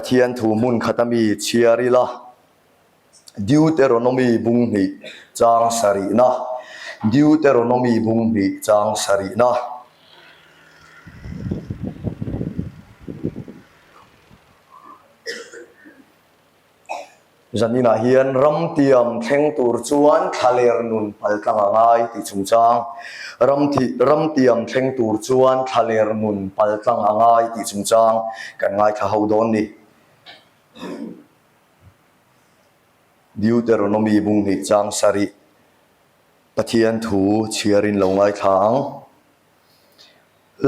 Pathian thu hmun khat ami chhiar ila, Deuteronomy bung hnih chang sarihna, Deuteronomy bung hnih chang sarihna. Zaninah hian ramtiam thleng tur chuan thlaler nun paltlang a ngai tih chungchang, ramthi ramtiam thleng tur chuan thlaler nun paltlang a ngai tih chungchang kan ngaithla ho dawn ni. Deuteronomy bung hnih chang sarih Pathian thu chhiarin lo ngaithla ang.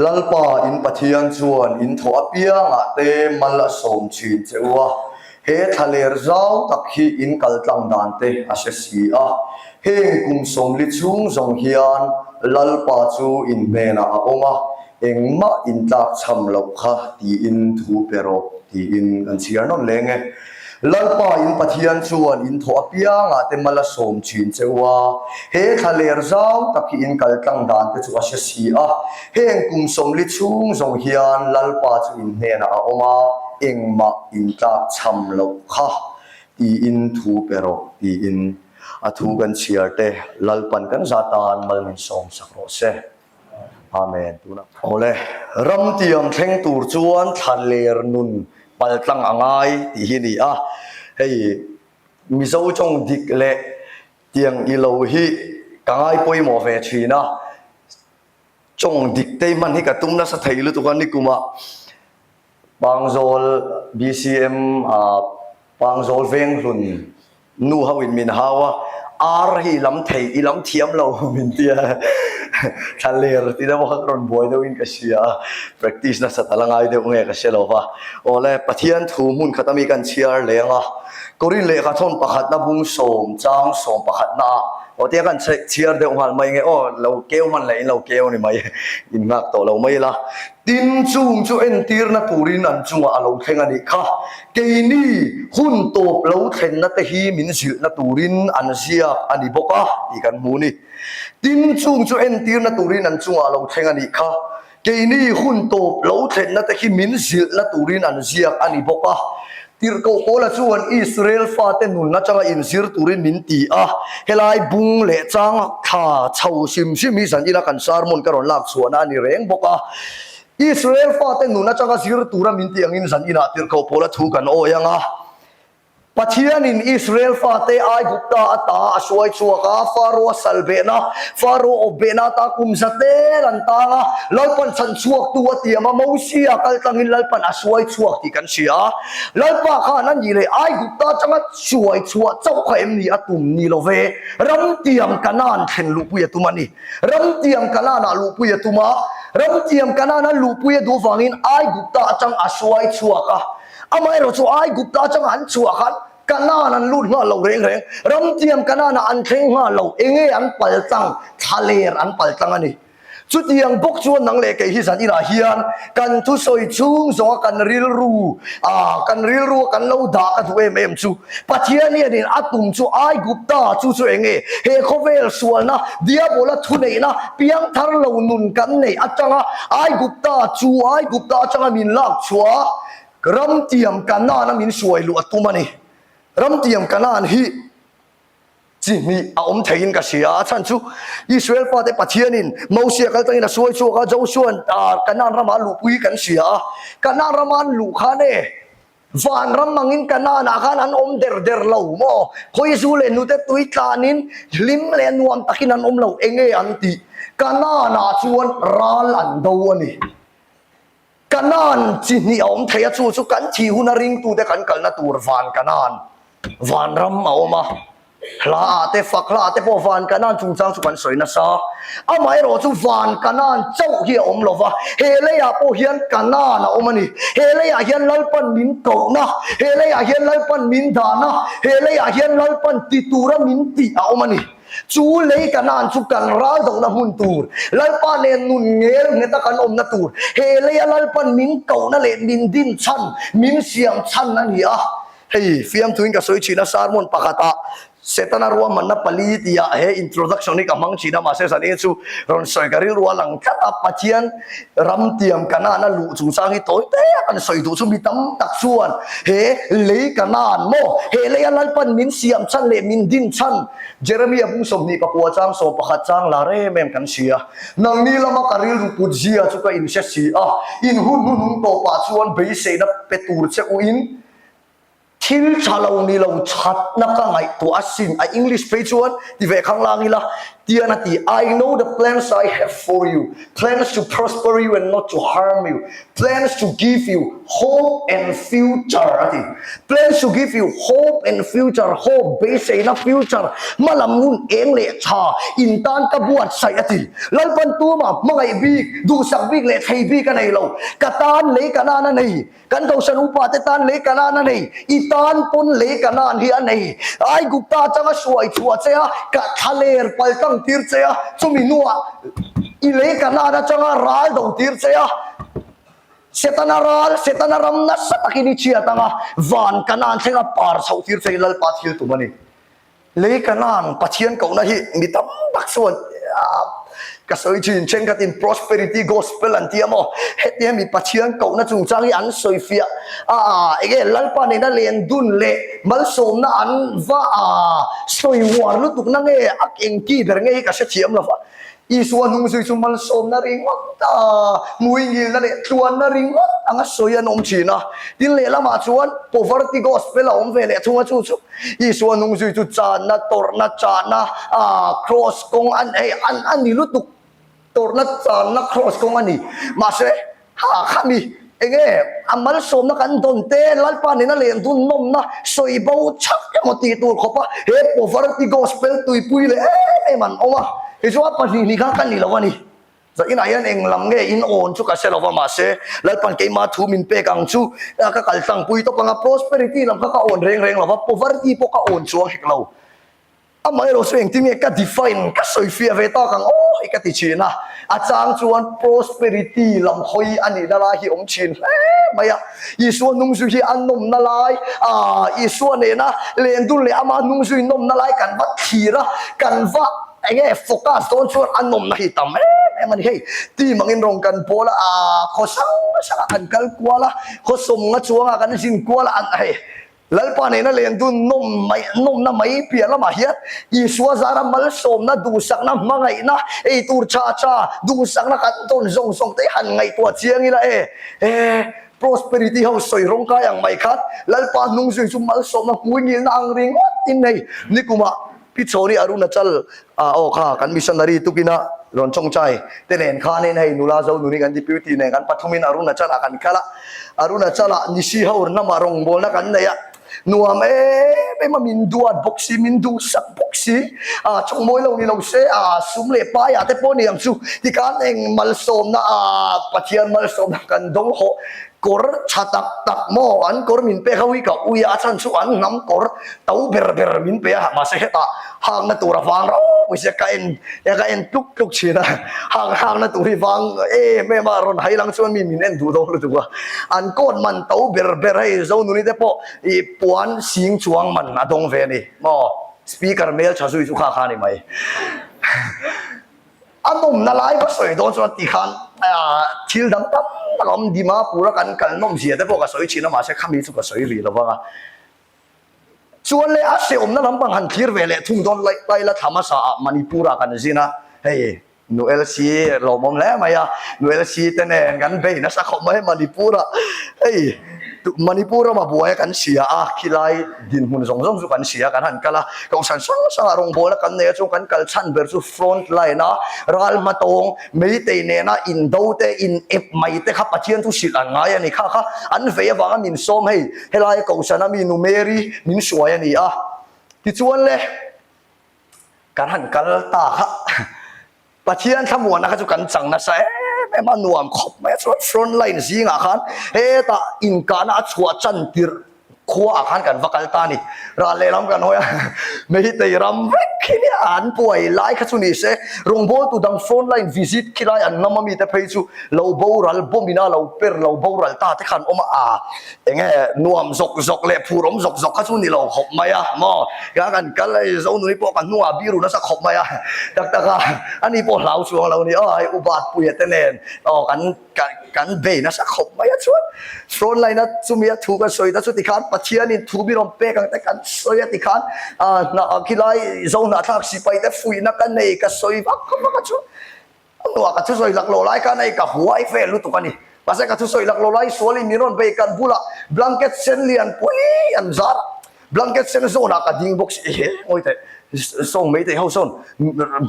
Lalpa in Pathian chuan in thawh apiangah te mal a sawm thin che u a, he thlaler zau tak hi in kal tlang dan te a hre si a. Heng kum sawmli chhung zawng hian Lalpa chu in hnenah a awm a, engmah in tlak chham loh kha tiin thu pe rawh tiin kan chhiar nawn leng e. Lalpa in Pathian chuan in thawh apiangah te mal a sawm thin che u a, he thlaler zau tak hi in kal tlang dan te chu a hre si a. Heng kum sawmli chhung zawng hian Lalpa chu in hnenah a awm a, engmah in tlak chham loh kha tiin thu pe rawh tiin a thu kan chhiar te Lalpan kan za tan mal min sawm sak rawh se. Amen. Tunah. Awle, ramtiam thleng tur chuan thlaler nun paltlang a ngai tih hi a ni a. Hei Mizo tawng dik leh tiang i lo hi ka ngai pawimawh ve thin a. Tawng dik te hman hi ka tum nasa thei lutuk a nikumah Pangzawl BCM ah Pangzawl Venghlun Nu ho in min hau a, ar hi i lam thei, i lam thiam lo min ti a, thla ler ti deuh a ka rawn buai deuh in ka hria a, practice nasa ta la ngai deuh nge ka hre lo va. Awle, Pathian thu hmun khat ami kan chhiar leng a, Korin lehkha thawn pakhatna bung sawm chang sawm pakhatna ah aw tia kan chhiar deuh nghal mai nge aw, lo keu hman leh in lo keu ni mai, in nghak tawh lo mai ila. Tin, chung chu entirna turin an chungah a lo thleng a nih kha. Keini hun tawp lo thlenna te hi min zilhna turin an ziak a ni bawk a tih kan hmu ni. Tin, chung chu entirna turin an chungah a lo thleng a nih kha. Keini hun tawp lo thlenna te hi min zilhna turin an ziak a ni bawk a. Tirhkoh Paula chuan Israel fate nun atanga inzir turin min ti a, helai bung leh chang thla chho hrim hrim hi zan ila kan sermon ka rawn lak chhuahna a ni reng bawk a. Israel fate nun atanga zir tura min tih angin zan inah Tirhkoh Paula thu kan awi ang a. Pathianin Israel fate Aigupta ata a hruai chhuak a, Faro-a sal behna, Faro awp behna ata kum za tel an tang a, Lalpan chhan chhuaktu a tiam a, Mosia kal tlangin Lalpan a hruai chhuak tih kan hria a. Lalpa khan a nih leh Aigupta atanga hruai chhuah chauh kha em ni a tum ni lo ve? Ramtiang Kanaan thlen luhpui a tum a ni. Ramtiang Kanaanah luhpui a tum a, Ramtiang Kanaana luhpui a duh vangin Aigupta atang a hruai chhuak a. Amaherawh chu Aigupta atanga an chhuah khan Kanaan an lut nghal lo reng reng. Ramtiang Kanaanah an thleng nghal lo. Enge an paltlang? Thlaler an paltlang a ni. Chutiang bawk chuan nang leh kei hi zan inah hian kan thusawi chhung zawnga kan rilru ah kan rilru a kan lo dah ka duh em em chu Pathian hianin a tum chu Aigupta chu chu enge he khawvel sualna Diabola thuneihna piangthar lo nun kan neih atanga Aigupta chu Aigupta atanga min lak chhuah ramtiam Kanaan a min hruai luh a tum a ni. Ramtiam Kanaan hi Chi hnih a awm theiin ka hria a, chhan chu Israel fate Pathianin Mosia kal tangin a sawi chhuak a, Josua'n Kanaan ramah a luhpui kan hria a, Kanaan rama an luh khan e, van ram angin Kanaanah khan an awm der der lo maw? Khawizu leh hnute tui tlanin hlim leh nuam takin an awm lo, enge an tih? Kanaanah chuan ral an do a ni. Kanaan chi hnih a awm thei a, chu chu kan thih huna ringtute kan kalna tur van Kanaan, vanram a awm a. Hla ah te, fak hla ah te pawh van Kanaan chungchang chu kan sawi nasa. Amaherawh chu van Kanaan chauh hi a awm lo va, he leiah pawh hian Kanaan a awm a ni. He leiah hian Lalpan min kohna, he leiah hian Lalpan min dahna, he leiah hian Lalpan ti tura min tih a awm a ni. Chu lei Kanaan chu kan ral dohna hmun tur, Lalpa nen nun ngel ngheta kan awmna tur, he leia Lalpan min kohna leh min din chhan, min siam chhan a ni a. Hei, fiamthuin ka sawi thin a, sermon pakhatah. Setana ruahmanna pali tia he introduction hi ka hmang thin a, mahse zan chu rawn sawi ka rilru a lang tlat a, Pathian ram tiam Kanaan a luh chungchang hi tawi te a kan sawi duh chu mi tam tak chuan he lei Kanaan maw he leia Lalpan min siam chhan leh min din chhan Jeremia bung 24 chang 11 chang lar em em kan hria. Nangni lama ka rilru put zia chu ka inhre si a, in hun hnuhnung tawpah chuan beiseina pe tur che u in Thil tha lo ni lo thatna ka ngaihtuah asin, a English phei chuan ti ve khang lang ila, tian a ti, I know the plans I have for you, plans to prosper you and not to harm you, plans to give you hope and future a ti. Plans to give you hope and future, hope, beiseina, future, hmalam hun eng leh tha in tan ka buatsaih a ti. Lalpan tuma hmangaih bik, duhsak bik leh thei bik a nei lo, ka tan lei ka nan a nei. Kan Kohhran upa te tan lei Kanaan a nei, i tan pawn lei Kanaan hi a nei. Aigupta atanga hruai chhuah che a, ka thlaler pal tlang tir che a, chumi hnuah i lei Kanaan atanga ral do tir che a, Setana ral, Setana ram nasa takin i chhiat anga van Kanaan thlenga par chhoh tir che hi Lalpa thil tum a ni. Lei Kanaan Pathian kohna hi mi tam tak chuan ka sawi thin, thenkhatin prosperity gospel an ti a maw? Hetia mi Pathian kohna chungchang hi an sawi fiah a, enge Lalpa nena len dun leh malsawmna an va sawi uar lutuk na nge a engki ber nge hi ka hrethiam lo va. Isua hnung zui chu malsawmna ringawt a, hmuingilna leh tluanna ringawt anga sawi an awm thin a. Tin lehlamah chuan poverty gospel a awm ve leh thung a, chu chu Isua hnung zui chu channa, tawrhna, chahna, cross kawng an hei an a ni lutuk. Tawrhna, channa, cross kawng a ni. Mahse, ha khami enge a malsawmna kan dawn te, Lalpa nena len dun nawmna sawi bo chak emaw tih tur khawpa he poverty gospel tuipui leh em em an awm a. Tichuan a pahnihnih kha ka ni lo a ni. Za inah hian eng lam nge in awn chu ka hre lo va, mahse Lalpan keimah thu min pek ang chu ka kal tlangpui tawp ang a, prosperity lam kha ka awn reng reng lo va, poverty pawh ka awn chuang hek lo. Amaherawh chu engtin nge ka define, ka sawi fiah ve tak ang aw hei ka ti thin a, a chang chuan prosperity lam hawi a nihna lai hi awm thin hle mai a, Isua hnungzui hi a nawmna lai, aah Isua nena lendun leh ama hnungzui nawmna lai kan va thlir a, kan va Enge focus dawn chuan a nawmna hi tam em em a ni. Hei team angin rawn kan pawl a, aa khaw hrang hrangah kan kal kual a, khaw sawmnga chuangah kan zin kual a, an hei Lalpa nena len dun nawm mai nawmna mai piah lamah hian Isua zara malsawmna, duhsakna, hmangaihna, ei tur tha tha, duhsakna kan tawn zawng zawng te hi han ngaihtuah chiang ila e. E prosperity ho sawi rawngkai ang mai khan Lalpa hnung zui chu malsawmna hmuingilna ang ringawt in hei nikumah Pi Chhawni Arunachal ah aw kha kan missionary tukina rawn chawngchai te nen khanin hei nula Zonuni kan deputy nen kan pathumin Arunachal ah kan kal a, Arunachal ah Nisi ho hnamah rawngbawlna kan nei a, nuam em em a min duat bawk si, min duhsak bawk si, ah chawngmawi lo ni lo se ah sum leh pai ah te pawh ni ang chu tikhan eng malsawmna ah Pathian malsawmna kan dawng hawh Kawr tha tak tak maw an kawr min pek ho hi ka ui a, a chhan chu an hnam kawr to ber ber min pe a, mahse hetah hakna tur a vang ropui sia ka en ka en tluk tluk thin a, hak hakna tur hi vang em em a rawn hai lang chuan mi min en duh dawn lutuk a, an coat man to ber ber hei Zonuni te pawh ih puan sing chuang man a dawng ve a ni maw, speaker hmel tha zui chu kha kha a ni mai. A nawmna lai va sawi dawn chuan ti khan thil dang tam tak a awm Dimapur a kan kal nawm zia te pawh ka sawi thin a mahse khami chu ka sawi rih lo vang a. Chuan leh a hrehawmna lampang han thlir ve leh thung dawn lai lai la thla hmasa ah Manipur ah kan zin a, hei Nu LC lawmawm hle mai a, Nu LC te nen kan bei nasa khawp mai Manipur ah hei Manipur rama buai a kan hria a, khilai dinhmun zawng zawng chu kan hria a, kan han kal a, kohhran hrang hrangah rawngbawlna kan nei a, chuan kan kal chhan ber chu front line a ral hmatawng meitei nena indo te in ep mai te kha Pathian chu hrilh an ngai a ni, kha kha an vei avanga min sawm hei helai kohhrana mi nu Mary min hruai a ni a, tichuan le kan han kal ta kha. Pathian thlamuanna kha chu kan chang nasa em em a, nuam khawp mai a, chuan front line zingah khan hetah inkahna a chhuah chan tirh khua ah khan kan va kal ta a ni, ral lehlam kan hawi a, Meitei ram vek. khi nia an buai lai kha chu ni se, rawngbawltu dang front line visit khi lai an ngam a mite phei chu lo boral bomb ina lo per lo boral ta te kha an awm a, aa enge nuam zawk zawk leh phur awm zawk zawk kha chu ni lo khawp mai a maw, kha kan kal hei Zonuni pawh kan hnungah biru nasa khawp mai a, tak tak a ani pawh hlau chuang lo ni aw hei Ubatpuia te nen aw kan. Kan bei nasa khawp mai a chuan front line a chumi a thu kan sawi ta chu tikhan Pathianin thu mi rawn pek ang te kan sawi a tikhan hna khilai zo hnahthlak sipai te fuihna ka nei ka sawi vak vak a chuan a hnuah ka thusawi lak loh lai khan hei ka huai vel lutuk a ni mahse ka thusawi lak loh lai sualin min rawn bei kan bulah blanket sen lian pui an zar a. Blanket sen zawnah ka ding bawk si ehe ngawi teh sawng mai teh ho sawn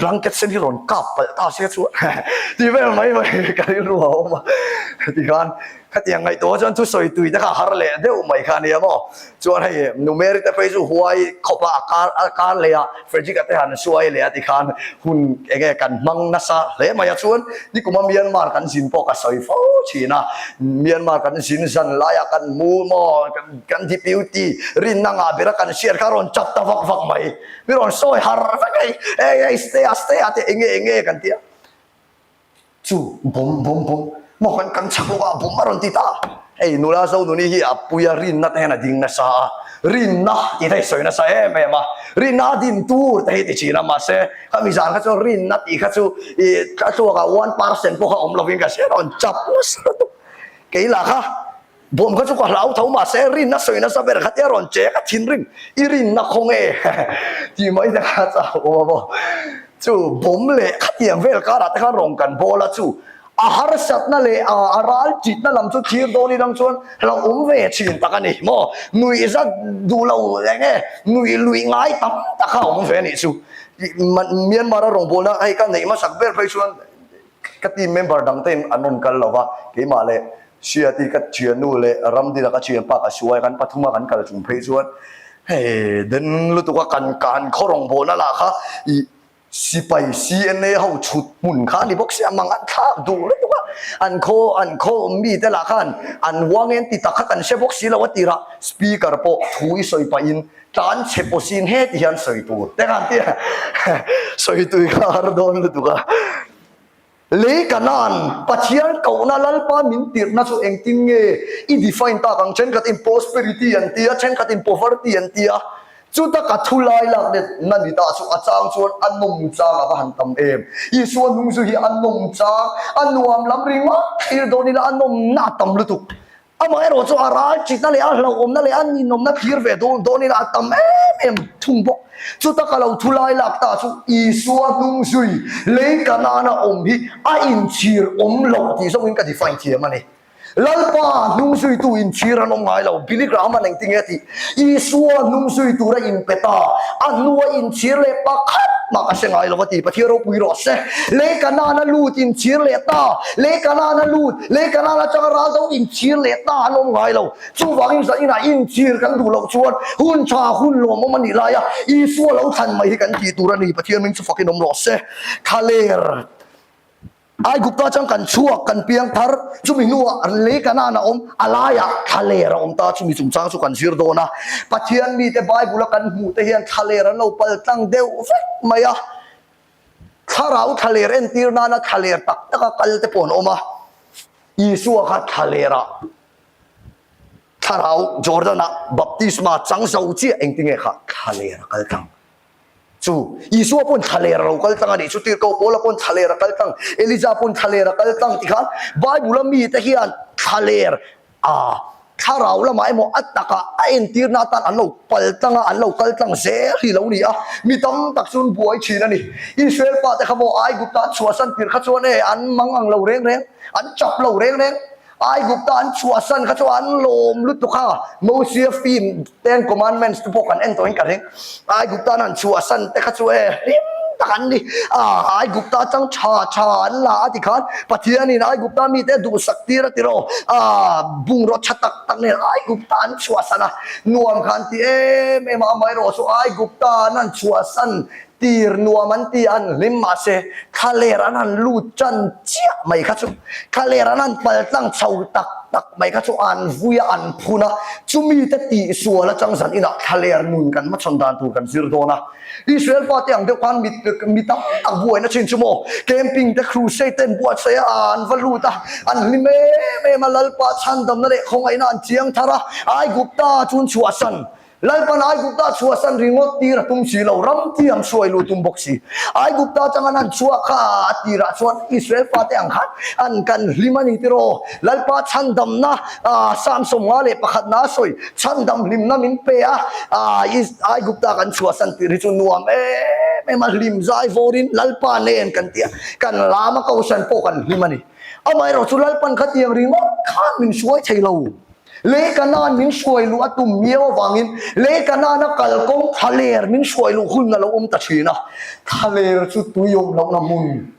blanket sen hi rawn kap palh ta se chu ti vel mai mai ka rilru a awm a tikhan khatiang ngaihtuah chuan thusawi tui te kha har leh deuh mai kha ania maw chuan hei nu Mary te phei chu huai khawp a kar a kar leh a Frederick a te han suai leh a tikhan hun enge kan hmang nasa hle mai a chuan nikuma Myanmar kan zin pawh ka sawi fo thin a Myanmar kan zin zan laiah kan mu maw Kan deputy rinna ngah bera kan hriat kha rawn chap ta vak vak mai. Mi rawn sawi har vek hei, hei hei stay a stay a te enge enge kan ti a. Chu bawm bawm bawm maw kan kan chhak lawk a bawm a rawn ti ta. Hei nula Zonuni hi a puia rinna te hian a ding nasa a, rinna tih te hi sawi nasa em em a, rinna a din tur te hi ti thin a mahse khami zan kha chuan rinna tih kha chu ih a thluakah 1% pawh kha awm lovin ka hria rawn chap nasa lutuk. Kei lah kha Bawm kha chu ka hlau tho mahse rinna sawi nasa ber kha tia rawn che ka thinrim i rinna khaw nge tih mai te kha chau awm a maw chu bawm leh khatiang vel karah te khan rawn kan bawl a chu a harsatna leh a a ral chitna lam chu thlir dawn i dang chuan hlauh awm ve thin tak a ni maw nuih zat duh lo eng nge nuih luih ngai tam tak kha awm ve a nih chu Myanmar a rawngbawlna hei ka neih hmasak ber phei chuan Ka team member dang te in an rawn kal lo va, keimah leh Hriati ka thiannu leh Ramdina ka thianpa ka suai kan pathuma kan kal chung phei chuan hei den lutuk a kan kan khaw rawngbawlna lah kha ih sipai CNA ho chhut hmun kha a ni bawk sia mang an thlak duh lutuk a, an khaw an khaw mi te lah khan an huang en ti tak kha kan hre bawk si lo a tirah speaker pawh thu i sawi pahin tlan chhe pawsin heti hian sawi tur te khan tia sawi tui kha har dawn lutuk a. Lei Kanan, Pathian kohna Lalpa min tirhna chu engtin nge i define tak ang? Thenkhatin prosperity an ti a, thenkhatin poverty an ti a. Chuta ka thu lai lak let na ni ta chu a chang chuan a nawm chang a va han tam em. Isua hnung zu hi a nawm chang, a nuam lam ringawt thlir dawn ila a nawmna a tam lutuk. Amaherawh chu a ral chitna leh a hlauhawmna leh a ninawmna thlir ve dawn dawn ila a tam em em thung bawk. Chuta ka lo thu lai lak ta chu Isua hnung zui lei Kanaan a awm hi a inchhir awm loh tih zawngin ka define thiam a ni. Lalpa hnung zuitu inchhir an awm ngai lo. Billy Graham-a'n engtinge a tih? Isua hnung zui tura inpe ta, a hnua inchhir leh pakhat mah ka hre ngai lo a ti. Pathian ropui rawh se. Lei Kanaan a lut inchhir leh ta, lei Kanaan a lut, lei Kanaan atanga ral do inchhir leh ta an awm ngai lo. Chuvangin zaninah inchhir kan duh loh chuan hun tha, hun lawmawm a nih laia Isua lo thlan mai hi kan tih tur a ni. Pathian hming chu fakin awm rawh se. Thlaler. Aigupta atang kan chhuak, kan piang thar, chumi hnuah lei Kanaan a awm, a laiah thlaler a awm ta, chumi chungchang chu kan zir dawn a. Pathian mite Bible a kan hmuh te hian thlaler an lo pal tlang deuh vek mai a. Thlarau thlaler entir nana thlaler tak taka kal te pawh an awm a. Isua kha thlalerah thlarau Jordan-ah baptisma chang zo chiah engtinge kha thlaler a kal tlang. Chu Isua pawn thlaler a lo kal tlang a nih chu, Tirhkoh Paula pawn thlaler a kal tlang, Elija pawn thlaler a kal tlang ti khan Bible a mite hian thlaler a thlarau lamah emaw a takah a entirna atan an lo pal tlang a, an lo kal tlang zel hi lo ni a, mi tam tak chu an buai thin a ni. Israel pate kha maw Aigupta an chhuahsan tirh kha chuan e an mang ang lo reng reng, an chap lo reng reng. Aigupta an chhuahsan kha chu an lawm lutuk a, Mosia film Ten Commandments te pawh kan en tawhin ka ring. Aigupta an han chhuahsan te kha chu e hlim tak an ni. Ah, Aigupta atang tha tha an la a ti khan Pathianin Aigupta mite a duhsak tir a ti rawh. Ah, bungraw tha tak tak nen Aigupta an chhuahsan a, nuam kha an ti em em a, amaherawhchu Aigupta an han chhuahsan. Tir nuam an ti a, an hlim mahse thlaler an han lut tan chiah mai kha chu thlaler an han pal tlang chho tak tak mai kha chu an vui a, an phun a, chumi te tihsual atang zan inah thlaler nun kan hmachhawn dan tur kan zir dawn a. Israel fate ang deuh khan mi mi tam tak buaina chin chu maw camping te crusade te an buatsaih a, an va lut a, an hlim em em a, Lalpa chhandamna leh khawngaihna an chiang thar a, Aigupta chu an chhuahsan. Lalpan Aigupta chhuahsan ringawt tir a tum si lo, ram thiam hruai luh tum bawk si. Aigupta atanga an han chhuah kha a tirah chuan Israel fate ang khan an kan hlim a ni tiraw? Lalpa chhandamna Psalm 51 a sawi, chhandam hlimna min pe a, Aigupta kan chhuahsan tir hi chu nuam em em a, hlim zai vawrin Lalpa nen kan ti a, kan lama kohhran pawh kan hlim a ni. Amaherawhchu Lalpan khatiang ringawt khan min hruai thei lo. Lei Kanaan min hruai luh a tum miau avangin Lei Kanaana kalkawng thlaler min hruai luh hun a lo awm ta thin a. Thlaler chu tui awm lohna hmun,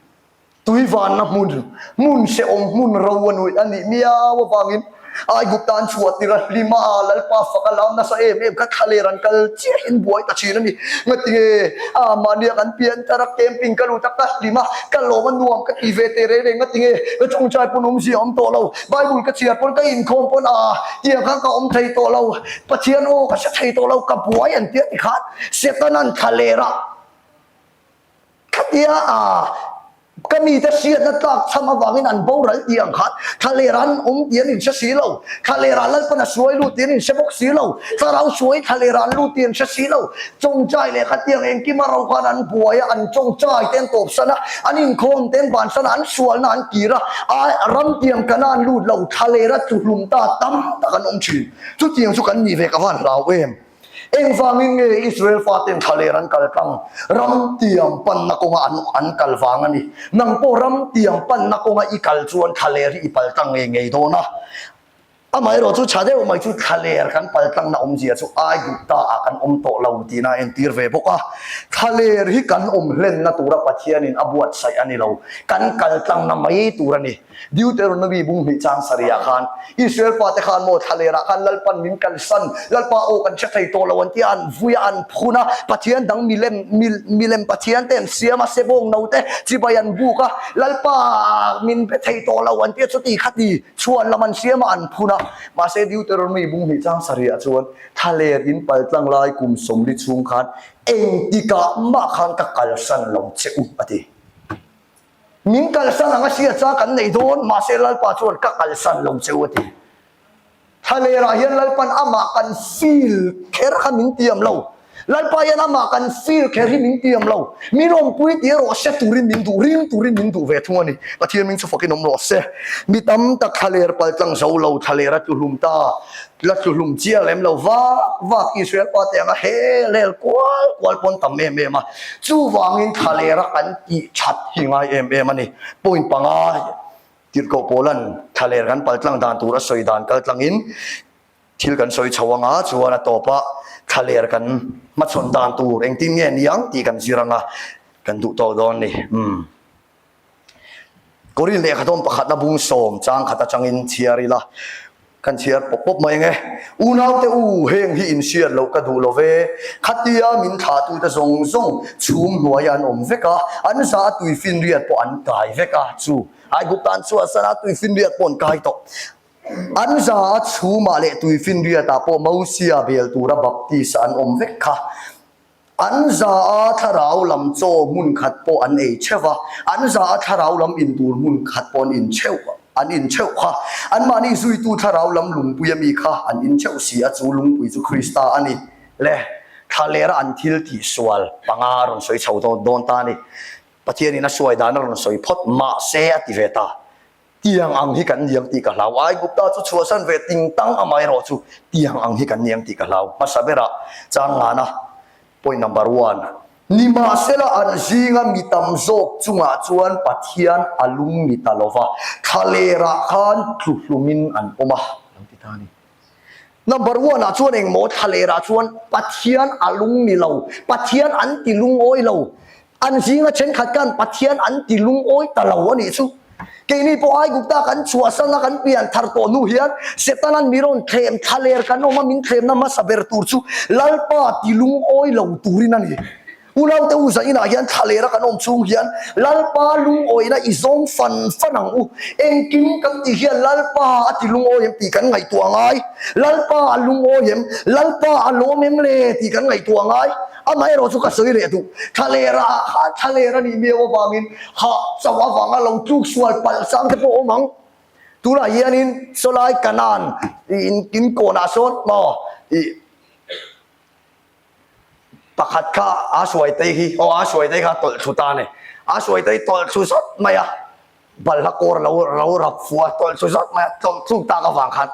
tui vanna hmun, hmun hrehawm hmun ro a nuih a nih miau avangin Aigupta an chhuah tir a hlim a, Lalpa fak a lam nasa em em kha thlaler an kal chiahin buai ta thin a ni. Ngatinge a mahnia kan pian thar a camping ka lut a ka hlim a, ka lawm a nuam ka ti ve teh reng reng ngatinge ka chungchai pawn awmzia a awm tawh lo. Bible ka chhiar pawn ka inkhawm pawn a tiang khan ka awm thei tawh lo, Pathian aw ka hre thei tawh lo, ka buai an tia tikhan Setanan thla ler a khatia a ka mite hriatna tlak chham avangin an boral tih ang khan thla ler an awm tih an inhre si lo, thla lerah Lalpan a suai lut tih an inhre bawk si lo, thlarau suai thla lerah an lut tih an hre si lo. Chawngchai leh khatiang engkima ro khan an buai a, an chawngchai te an tawpsan a, an inkhawm te an bansan a, an sualna an kir a, a ramtiang kana an lut lo, thlaler a tluhlum ta tam tak an awm thin. Chutiang chu kan nih ve ka van hlau em? Engvangin nge Israel faten thlaler an kal tlang? Ramtiang panna kawnga an an kal vang a ni. Nang pawh ramtiang panna kawnga i kal chuan thlaler hi i pal tlang ngei ngei dawn a. Amaherawh chu tha deuh mai chu thlaler kan paltlangna awmzia chu Aigupta ah kan awm tawh lo tihna a entir ve bawk a. Thlaler hi kan awm hlenna tura Pathianin a buatsaih a ni lo, kan kaltlangna mai tur a ni. Deuteronomy bung hnih chang sarihah khan Israel fate khan maw thlalerah khan Lalpan min kalsan, Lalpa aw kan hre thei tawh lo an ti a, an vui a, an phun a, Pathian dang milem milem Pathian te an siam a, sebawng no te chibai an buk a, Lalpa min be thei tawh lo an ti a, chuti khati Chhuan lam an siam a, an phun a. Mahse Deuteronomy bung hnih chang sarihah chuan thlaler in paltlang lai kum sawmli chhung khan engtikah mah khan ka kalsan lo che u a ti. Min kalsan ang a hriat cha kan nei dawn, mahse Lalpa chuan ka kalsan lo che u a ti. Thlalerah hian Lalpan amah kan feel kher kha min tiam lo. Lalpa hian amah kan feel kher hi min tiam lo. Min awmpui tih erawh hre turin min duh, ring turin min duh ve thung a ni. Pathian min chu fakin awm rawh se. Mi tam tak thlaler paltlang zo lo, thlaler a tluhlum ta, la tluhlum chiah lem lo vak vak Israel pa te anga hel hel kual kual pawn tam em em a. Chuvangin thlaler a kan tih that hi ngai em em a ni. Point panga Tirhkoh Paula'n thlaler kan paltlang dan tur a sawi dan kaltlangin thil kan sawi chho anga chuan a tawpah thlaler kan hmachhawn dan tur engtin nge ni ang tih kan zir anga kan duh tawk dawn ni. Umm. Korin lehkhathawm pakhatna bung sawm chang khat atangin chhiar ila Kan chhiar pawp pawp mai ange. Unaute u, heng hi inhriat loh ka duh lo ve. Khatia min thlahtute zawng zawng chhum hnuaiah an awm vek a, an za a tuifinriat pawh an kai vek a. Chu Aigupta an chhuahsan a, tuifinriat pawh an kai tawh. An za a chhumah leh tuifinriatah pawh Mosia bel tura baptist an awm vek kha. An za a thlarau lam chaw hmun khat pawh an ei theuh a, an za a thlarau lam in tur hmun khat pawh an in theuh an in theuh kha. Anmahni zuitu thlarau lam lungpui ami kha an in theuh si a, chu lungpui chu Krista a ni. Le, thlalera an thil tih sual panga a rawn sawi chho dawn ta a ni. Pathianin a suai dan a rawn sawi phawt mahse a ti ve ta. Tiang ang hi kan niang tih ka hlau. Aigupta chu chhuahsan ve ting tang amaherawh chu tiang ang hi kan niang tih ka hlau. Hmasa berah chang ngana point number one. Nimahsela an zinga mi tam zawk chungah chuan Pathian a lung ni ta lova, thlalerah khan tluhlumin an awm a, lo ti ta a ni. Number one ah chuan engmaw thlalerah chuan Pathian a lung ni lo, Pathian an ti lungawi lo. An zinga thenkhat khan Pathian an ti lungawi ta lo a nih chu. Keini pawh Aigupta kan chhuahsan a kan pian thar tawh hnu hian Setana'n mi rawn thlem thlaler kan awm a, min thlemna hmasa ber tur chu Lalpa ti lungawi lo turin a ni. Unaute u zainah hian thlalera kan awm chhung hian Lalpa lungawina i zawng fan fan ang u. Engkim kan tih hian Lalpa a ti lungawi em tih kan ngaihtuah ngai. Lalpa a lungawi em? Lalpa a lawm em le tih kan ngaihtuah ngai. Amaherawh chu ka sawi leh duh. Thlalera ah khan thlaler a nih miau avangin hah chauh avanga lo tluk sual palh chang te pawh a awm ang. Tunah hianin sawlai Kanan in inkawnah sawn maw ih Pakhat kha a suaitei hi, aw a suaitei kha tawlh thlu ta a ni. A suaitei tawlh thlu zawt mai a, balhla kawr lo lo rap fu a, tawlh thlu zawt mai a, tawlh thluk tak avang khan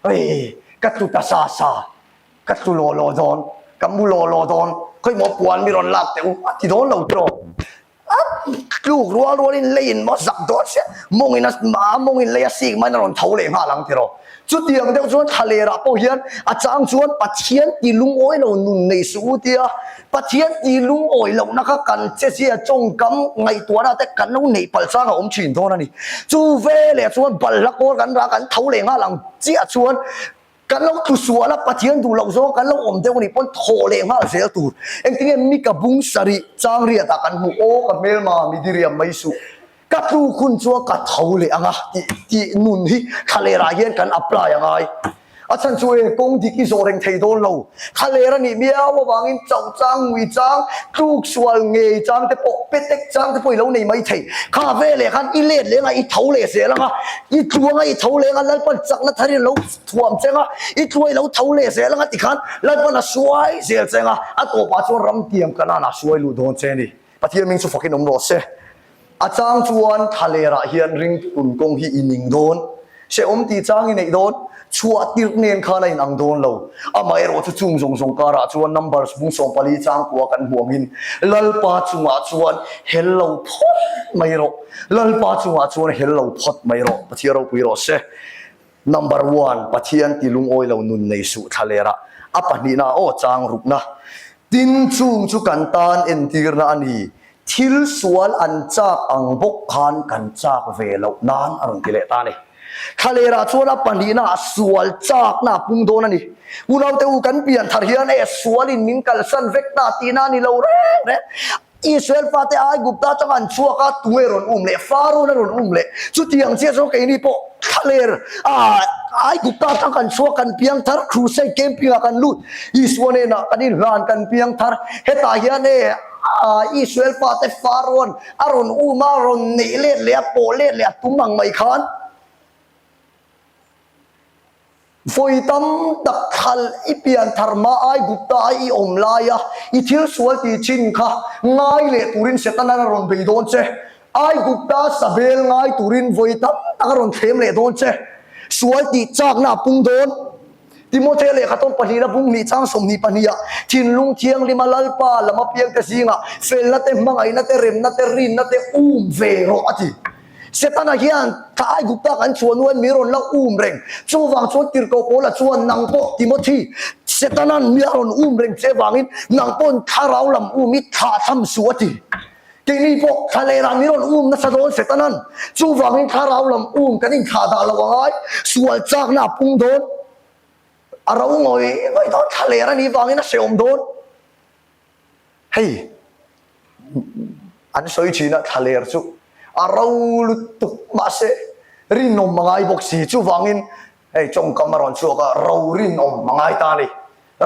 hei ka tlu ta sa sa, ka tlu law law dawn, ka mu law law dawn, khawimaw puan mi rawn lak teh u a ti dawn lo tiraw. A tluk rual rualin leiin maw zak dawn sia, mawngin a a mawngin lei a sik maiin a rawn tho leh nghal ang tiraw. Chutiang deuh chuan thlalerah pawh hian a chang chuan Pathian ti lungawi lo nun nei suh u tia Pathian ti lungawi lohna kha kan che zia tawngkam ngaihtuahna te kan lo neih palh chang a awm thin dawn a ni. Chu veleh chuan balhla kawl kan rah kan tho leh nghal ang chiah chuan Kan lo tlu sual a, Pathian duh loh zawng kan lo awm deuh a nih pawn thaw leh nghal zel tur. Engtinge mi ka bung sarih chang riatah kan hmuh, aw ka hmelma mi diriam mai suh, ka tluk hun chuan ka tho leh ang a tih tih nun hi thlalerah hian kan apply a ngai. A chhan chu e, kawng dik i zawh reng thei dawn lo. Thlaler a nih miau avangin chauh chang, ngui chang, tluk sual ngei chang te pawh, petek chang te pawh i lo nei mai thei. Kha veleh khan i let leng a, i tho leh zel ang a, i tluang a, i tho leng a, Lalpan chakna thar in lo thuam cheng a, i tluai lo tho leh zel ang a tikhan Lalpan a suai zel cheng a, a tawpah chuan ramtiang Kanaan ah suai luh dawn che a ni. Pathian hming chu fakin awm rawh se. A chang chuan thlalerah hian ringtun kawng hi i ning dawn, hrehawm tih chang i neih dawn, chhuah tirh nen khan a inang dawn lo. Amaherawh chu chung zawng zawng karah chuan Numbers bung 14 chang kua kan hmuh angin Lalpa chungah chuan hel lo phawt mai rawh, Lalpa chungah chuan hel lo phawt mai rawh, Pathian ropui rawh se. Number one, Pathian ti lungawi lo nun nei suh thlalerah a pahnihna aw chang rukna. Tin, chung chu kan tan entirna a ni. Thil sual an chak ang bawk khan kan chak ve loh nan a rawn ti leh ta a ni. Thlalerah chuan a pahnihna ah sual chakna a pung dawn a ni. Unaute u kan pian thar hian e sualin min kalsan vek ta tihna a ni lo reng reng. Israel fate Aigupta atanga an chhuak a, tunge rawn um leh? Pharaoh a rawn um leh. Chutiang chiah chuan keini pawh thlaler ah Aigupta atang kan chhuak, kan piang thar, crusade camping ah kan lut, Isua hnenah kan inhlan, kan piang thar. Hetah hian e Israel fate Pharaoh a rawn um a, rawn neih let leh a, pawh let leh a tum ang mai khan. Vawi tam tak thlal i pian thar hma Aigupta a i awm laia i thil sual tih chin kha ngai leh turin Setana a rawn bei dawn che. Aigupta sabel ngai turin vawi tam tak a rawn thlem leh dawn che. Sual tih chakna a pung dawn. Timothea lehkhatawng pahnihna bung hnih chang 22 ah thinlung thianghlima Lalpa lam apiangte zingah felna te, hmangaihna te, remna te, rinna te um ve rawh a ti. Setana hian thla Aigupta kan chhuah hnuain mi rawn la um reng. Chuvang chuan Tirhkoh Paula chuan nang pawh Timothy, Setana'n mi a rawn um reng che vangin nang pawhin thlarau lam um i thlah tham suh a ti. Keini pawh thla lehlah mi rawn um nasa dawn Setana'n. Chuvangin thlarau lam um kan inthlah dah lo angai, sual chakna a pung dawn, a ro ngawih ngawih dawn, thla ler a nih vangin a hrehawm dawn. Hei an sawi thin a thlaler chu a ro lutuk mahse rinawm a ngai bawk si chuvangin hei tawngkam a rawn chhuak a ro rinawm a ngai ta a ni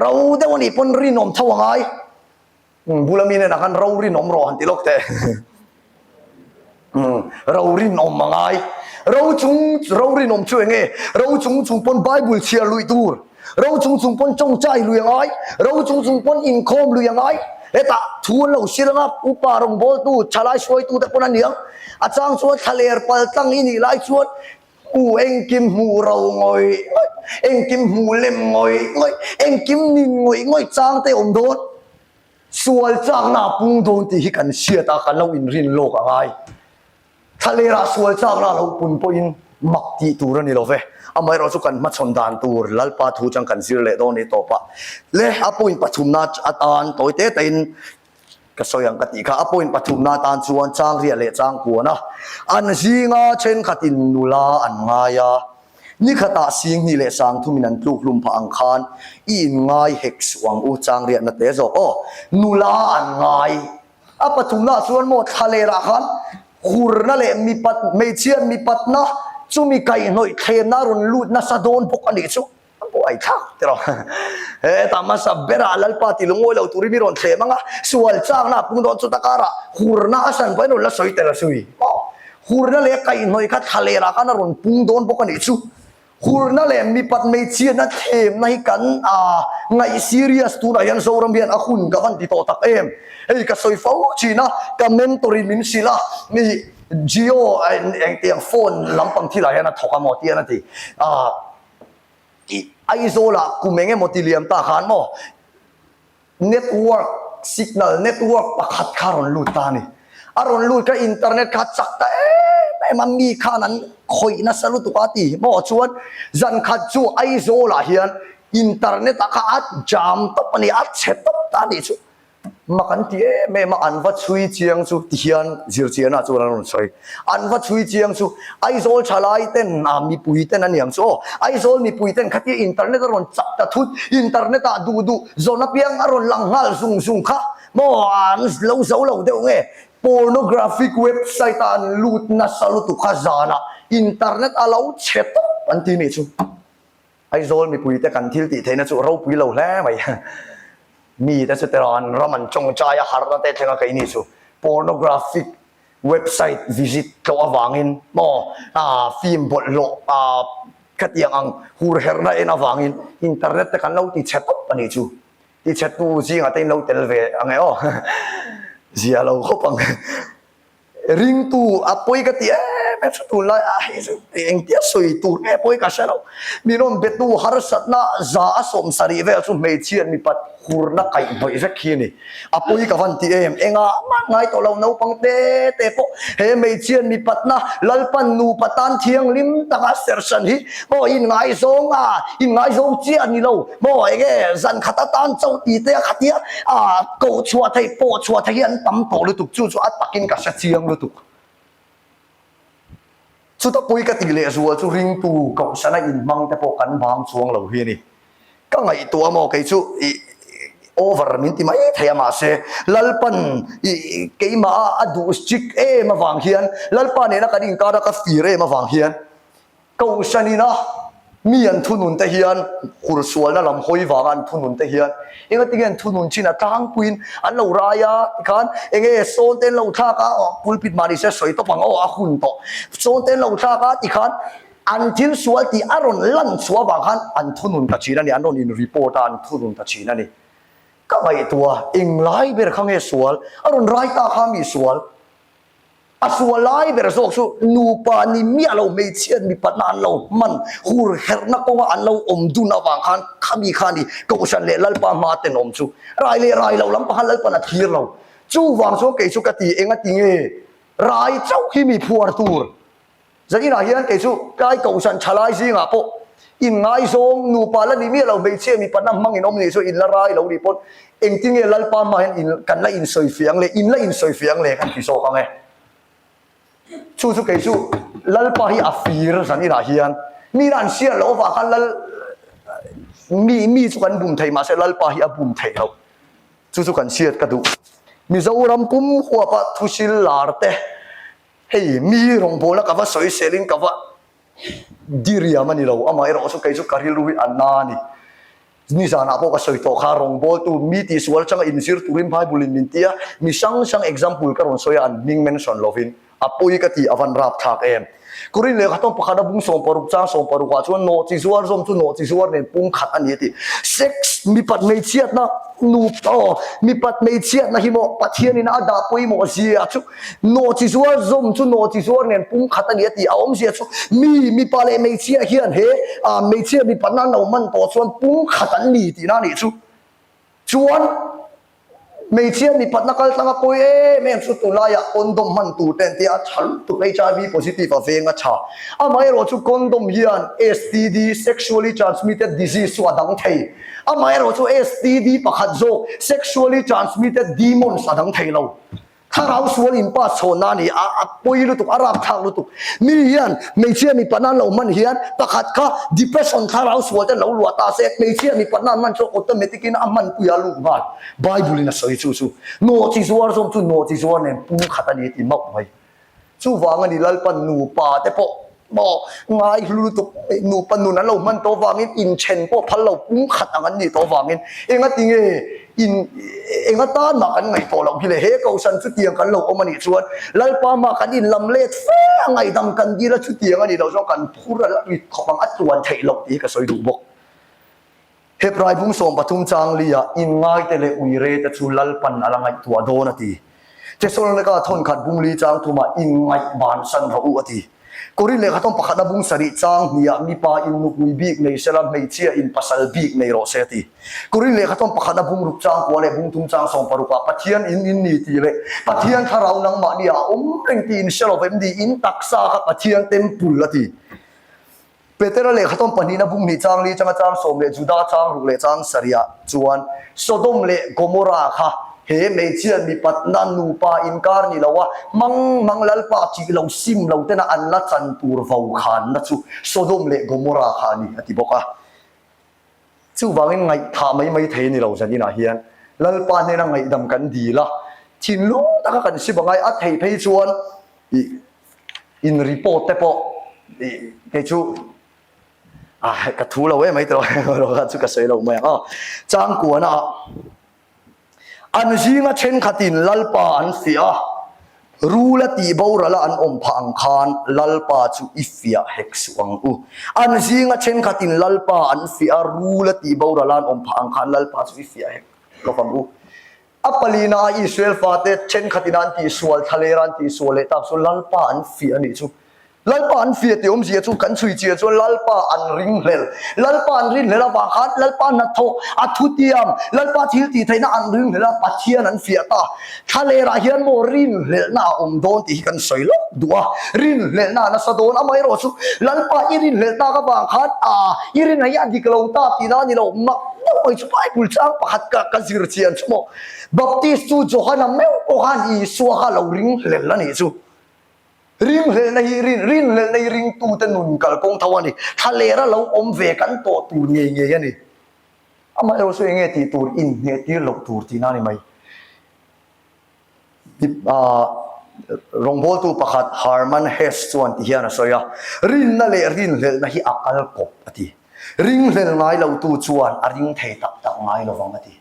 ro deuh a nih pawn rinawm tho a ngai bula mi hnenah khan ro rinawm rawh han ti lawk teh. Umm ro rinawm a ngai. Ro chung ro rinawm chu enge? Ro chung chung pawn Bible chhiar luih tur. Ro chung chung pawn tawngtai lui a ngai. Ro chung chung pawn inkhawm lui a ngai. Hetah thu an lo sil anga upa rawngbawltu thalai hruaitu te pawn a niang. A chang chuan thlaler pal tlang i nih lai chuan u engkim hmuh ro ngawih ngawih, engkim hmuh lem ngawih ngawih, engkim nin ngawih ngawih chang te awm dawn. Sual chakna a pung dawn tih hi kan hriat a, kan lo inrin lawk a ngai. Thlalerah sual chakna a lo pun pawhin mak tih tur a ni lo ve. Amaherawh chu kan hmachhawn dan tur Lalpa thu chang kan zir leh dawn ni tawp a. Le a point pathumna atan tawi te tein ka sawi ang ka tih kha. A point pathumna atan chuan changriah leh changkuan a, an zinga thenkhatin nula an ngai a. Ni khatah Singhnih leh Sangthumin an tluk hlum phah ang khan i inngai hek suh ang u changriatna te zawk aw. Nula an ngai. A pathumnaah chuan maw thlalerah khan hurna leh mipat hmeichhia mipatna chumi kaihhnawih thlemna a rawn lut nasa dawn bawk a nih chu. A buai thlak tiraw. Hetah hmasa berah Lalpa ti lungawi lo turin i rawn thlem ang a, sual chakna a pung dawn chuta karah hurna a san pawhin rawn la sawi tel a sawi. Maw? Hurna leh kaihhnawih kha thlalerah khan a rawn pung dawn bawk a nih chu. Hurna leh mipat hmeichhiatna thlemna hi kan a ngaih serious tunah hian Zoram hian a hun ka van ti tawh tak em. Hei ka sawi fo thin a, ka mentor in min hrilh a, mi Jio engtiang phone lampang thilah hian a thawk a maw tian a ti. Aa. I Aizawlah kum eng emaw ti liam ta khan maw network signal network pakhat kha a rawn lut ta a ni. A rawn lut kha internet kha a chak ta em em a, mi khan an khawih nasa lutuk a ti maw chuan zan khat chu Aizawlah hian internet ah kha a jam tawp a ni, a chhe tawp ta a nih chu. Mak an ti em em a, an va chhui chiang chu ti hian zirchianah chuan an rawn sawi. An va chhui chiang chu Aizawl thalai ten ah mipui ten a niang chu aw. Aizawl mipui ten khatia internet a rawn chak ta thut, internet ah duh duh zawn apiang a rawn lang nghal zung zung kha maw an lo zo lo deuh nge pornographic website ah an lut nasa lutuk kha zanah internet a lo chhe tawp an ti nih chu. Aizawl mipuite kan thil tih theihna chu ropui lo hle mai. Mite chu tiraw an ram an tawngtai a harna te thleng a keini chu pornographic website visit tlawh avangin maw ah film bawlhhlawh ah khatiang ang hur herna en avangin internet te kan lo ti chhe tawp a nih chu. Ti chhe tu zingah te in lo tel ve ang e aw. Zia lo khawp ang. Ringtu a pawi ka ti em em chu tunlai ah hei chu engtia sawi tur nge pawi ka hre lo. Min rawn betu harsatna za a sawmsarih vel chu hmeichhiat mipat hurna kaihhnawih vek hi a ni. A pawi ka van ti em engah mah ngai tawh lo naupang te te pawh he hmeichhiat mipatna Lalpan nupa tan thianghlim taka serhsan hi maw inngaizawng a inngaizawng chiah a ni lo. Maw enge zan khat atan chauh ti te a khatia a koh chhuah theih pawh chhuah theih hi an tam tawh lutuk chu chu a takin ka hre chiang lutuk. Chuta pui ka tih leh zual chu ringtu kohhran a inhmang te pawh kan bang chuang lo hi a ni. Ka ngaihtuah maw kei chu i over min ti mai thei a mahse Lalpan i keimah a a duh strict em avang hian Lalpa nena kan inkar a ka fir em avang hian Kohhran ina mi an thunun te hian hur sualna lam hawi vanga an thunun te hian engatinge an thunun chin a tlangpuiin an lo rai a tikhan enge sawn te an lo thlak a aw pulpit mah nise sawi tawp ang aw a hun tawh sawn te an lo thlak a tikhan an thil sual tih a rawn lan chhuah avang khan an thunun ta thin a ni an rawn in report a an thunun ta thin a ni ka ngaihtuah englai ber kha nge sual a rawn rai ta kha mi sual A sual lai ber zawk chu nupa ni miah lo hmeichhiat mipatna an lo hman hur herhna kawnga an lo awm dun avang khan khami kha ni Kohhran leh Lalpa hma tenawm chu rai leh rai lo lam pakhat Lalpan a thlir lo. Chuvang chuan kei chu ka ti eng a ti nge rai chauh hi mi phuar tur. Zaninah hian kei chu tlai Kohhran thalai zingah pawh inngaizawng nupa la ni miah lo hmeichhia mipatna hmang in awm nih chu in la rai lo nih pawn engtin nge Lalpa hma hian in kan la insawifiah ang le in la insawifiah ang le kan ti zawk ang e. Chu chu kei chu Lalpa hi a fir zaninah hian mi an hriat loh avang khan Lal mi mi chu kan bum thei mahse Lalpa hi a bum theih loh. Chu chu kan hriat ka duh. Mizoram pum huapa thusil lar te Hei mi rawngbawlna ka va sawi selin ka va diriam a ni lo, amaherawh chu kei chu ka rilru hi a na a ni. Nizanah pawh ka sawi tawh kha rawngbawltu mi tihsual atanga inzir turin Bible in min ti a, mi hrang hrang example ka rawn sawi a an hming mention lovin a pawi ka ti a van rapthlak em. Korin lehkha tawng pakhat a bung 16 chang 16 ah chuan nawhchi zuar zawm chu nawhchi zuar nen pung khat a ni a ti. Sex mipat hmeichhiatna nu aw mipat hmeichhiatna hi maw Pathianin a dah pawimawh zia chu Nawhchi zuar zawm chu nawhchi zuar nen pum khat a ni a ti. A awmzia chu mi, mipa leh hmeichhia hian he hmeichhia mipa nan lo man tawh chuan pum khat an ni tihna a nih chu. Chuan hmeichhia mipatna kal tlanga pawi em em chu tunlaiah condom hman tur te an tia a tha lutuk HIV positive a veng a tha. Amaherawh chu condom hian STD, sexually transmitted disease, chu a dang thei. Amaherawh chu STD pakhat zawk, sexually transmitted demons, a dang thei lo. Thlarau sual in pass chhawnna a ni a, a pawi lutuk, a rapthlak lutuk. Mi hian hmeichhia mipatna an lo hman hian pakhat kha depression thlarau sual te an lo luah ta se, hmeichhia mipatna an hman chuan automatic in a hmanpui a lut nghal. Bible in a sawi chu chu nawhchi zuar zawm chu nawhchi zuar nen pumkhat a ni ti mauh mai. Chuvang a ni Lalpan nupa te pawh maw ngai hlu lutuk nupa nun an lo hman tawh vangin inthen pawh phal lo pumkhat ang an nih tawh vangin engati nge in eng atan mah kan ngaih tawh loh hi le he kohhran chutiang kan lo awm a nih chuan Lalpa mah kan inlam let fe a ngaihdam kan dil a chutiang a nih loh chuan kan phur a la rit khawp ang a tluan theih loh tih hi ka sawi duh bawk. Hebrai bung 13 chang li ah inngaite leh uire te chu Lalpan a la ngaihtuah dawn a ti. Thesalonika thawnkhat bung li chang thum ah inngaih bansan rawh u a ti. Korin lehkha thawn pakhatna bung sarih chang hnih ah mipa in nupui bik nei sela hmeichhia in pasal bik nei rawh se a ti. Korin lehkha thawn pakhatna bung ruk chang kua leh bung thum chang 60 ah Pathian in in ni tih leh Pathian thlarau nangmahni ah a awm reng tih in hre lo vem ni in taksa kha Pathian temple a ti. Petera lehkha tawn pahnihna bung hnih chang li changa chang 10 leh Juda chang ruk leh chang sarihah chuan Sodom leh Gomorrah kha he hmeichhia mipatna nupa inkar ni lo a, hmang hmang Lalpa tih lo sim lo tena an la chan tur vokhanna chu Sodom leh Gomorrah kha a ni a ti bawk a. Chuvangin ngaihthah mai mai thei a ni lo zaninah hian Lalpa hnena ngaihdam kan dil a, thinlung taka kan sim angai a theih phei chuan ih In report te pawh ih kei chu ah ka thu lo em mai tawh rawh chu ka sawi lo mai ang aw. Changkuana ah an zinga thenkhatin Lalpa an fiah a, rula tih borala an awm phah ang khan Lalpa chu i fiah hek suh ang u. An zinga thenkhatin Lalpa an fiah a, rula tih borala an awm phah ang khan Lalpa chu i fiah hek lawk ang u. A palina a Israel fate thenkhatin an tihsual, thlalera an tihsual leh tak chu Lalpa an fiah a nih chu. Lalpa an fiah tih awmzia chu kan chhui chiah chuan Lalpa an ringhlel. Lalpa an ringhlel avang khan Lalpa hnathawk, a thutiam, Lalpa thil tih theihna an ringhlel a, Pathian an fiah ta. Thlalerah hian maw rinhlelhna a awm dawn tih hi kan sawi lawk duh a. Rinhlelhna a nasa dawn, amaherawh chu Lalpa i rinhlelh tak avang khan a i rinna hi a dik lo ta tihna a ni lo. Mak deuh mai chu Bible chang pakhat ka ka zir chian chu maw Baptist chu Johana meuh pawh khan Isua kha lo ringhlel a nih chu. Ringhlelna hi rin rinhlelna hi ringtute nun kalkawng tho a ni. Thlalera lo awm ve kan tawh tur ngei ngei a ni. Amaherawh chu enge tih tur inhneh tir loh tur tihna a ni mai. Rawngbawltu pakhat Hermann Hesse chuan ti hian a sawi a, Rinna leh rinhlelhna hi a kal kawp a ti. Ringhlel ngai lotu chuan a ring thei tak tak ngai lovang a ti.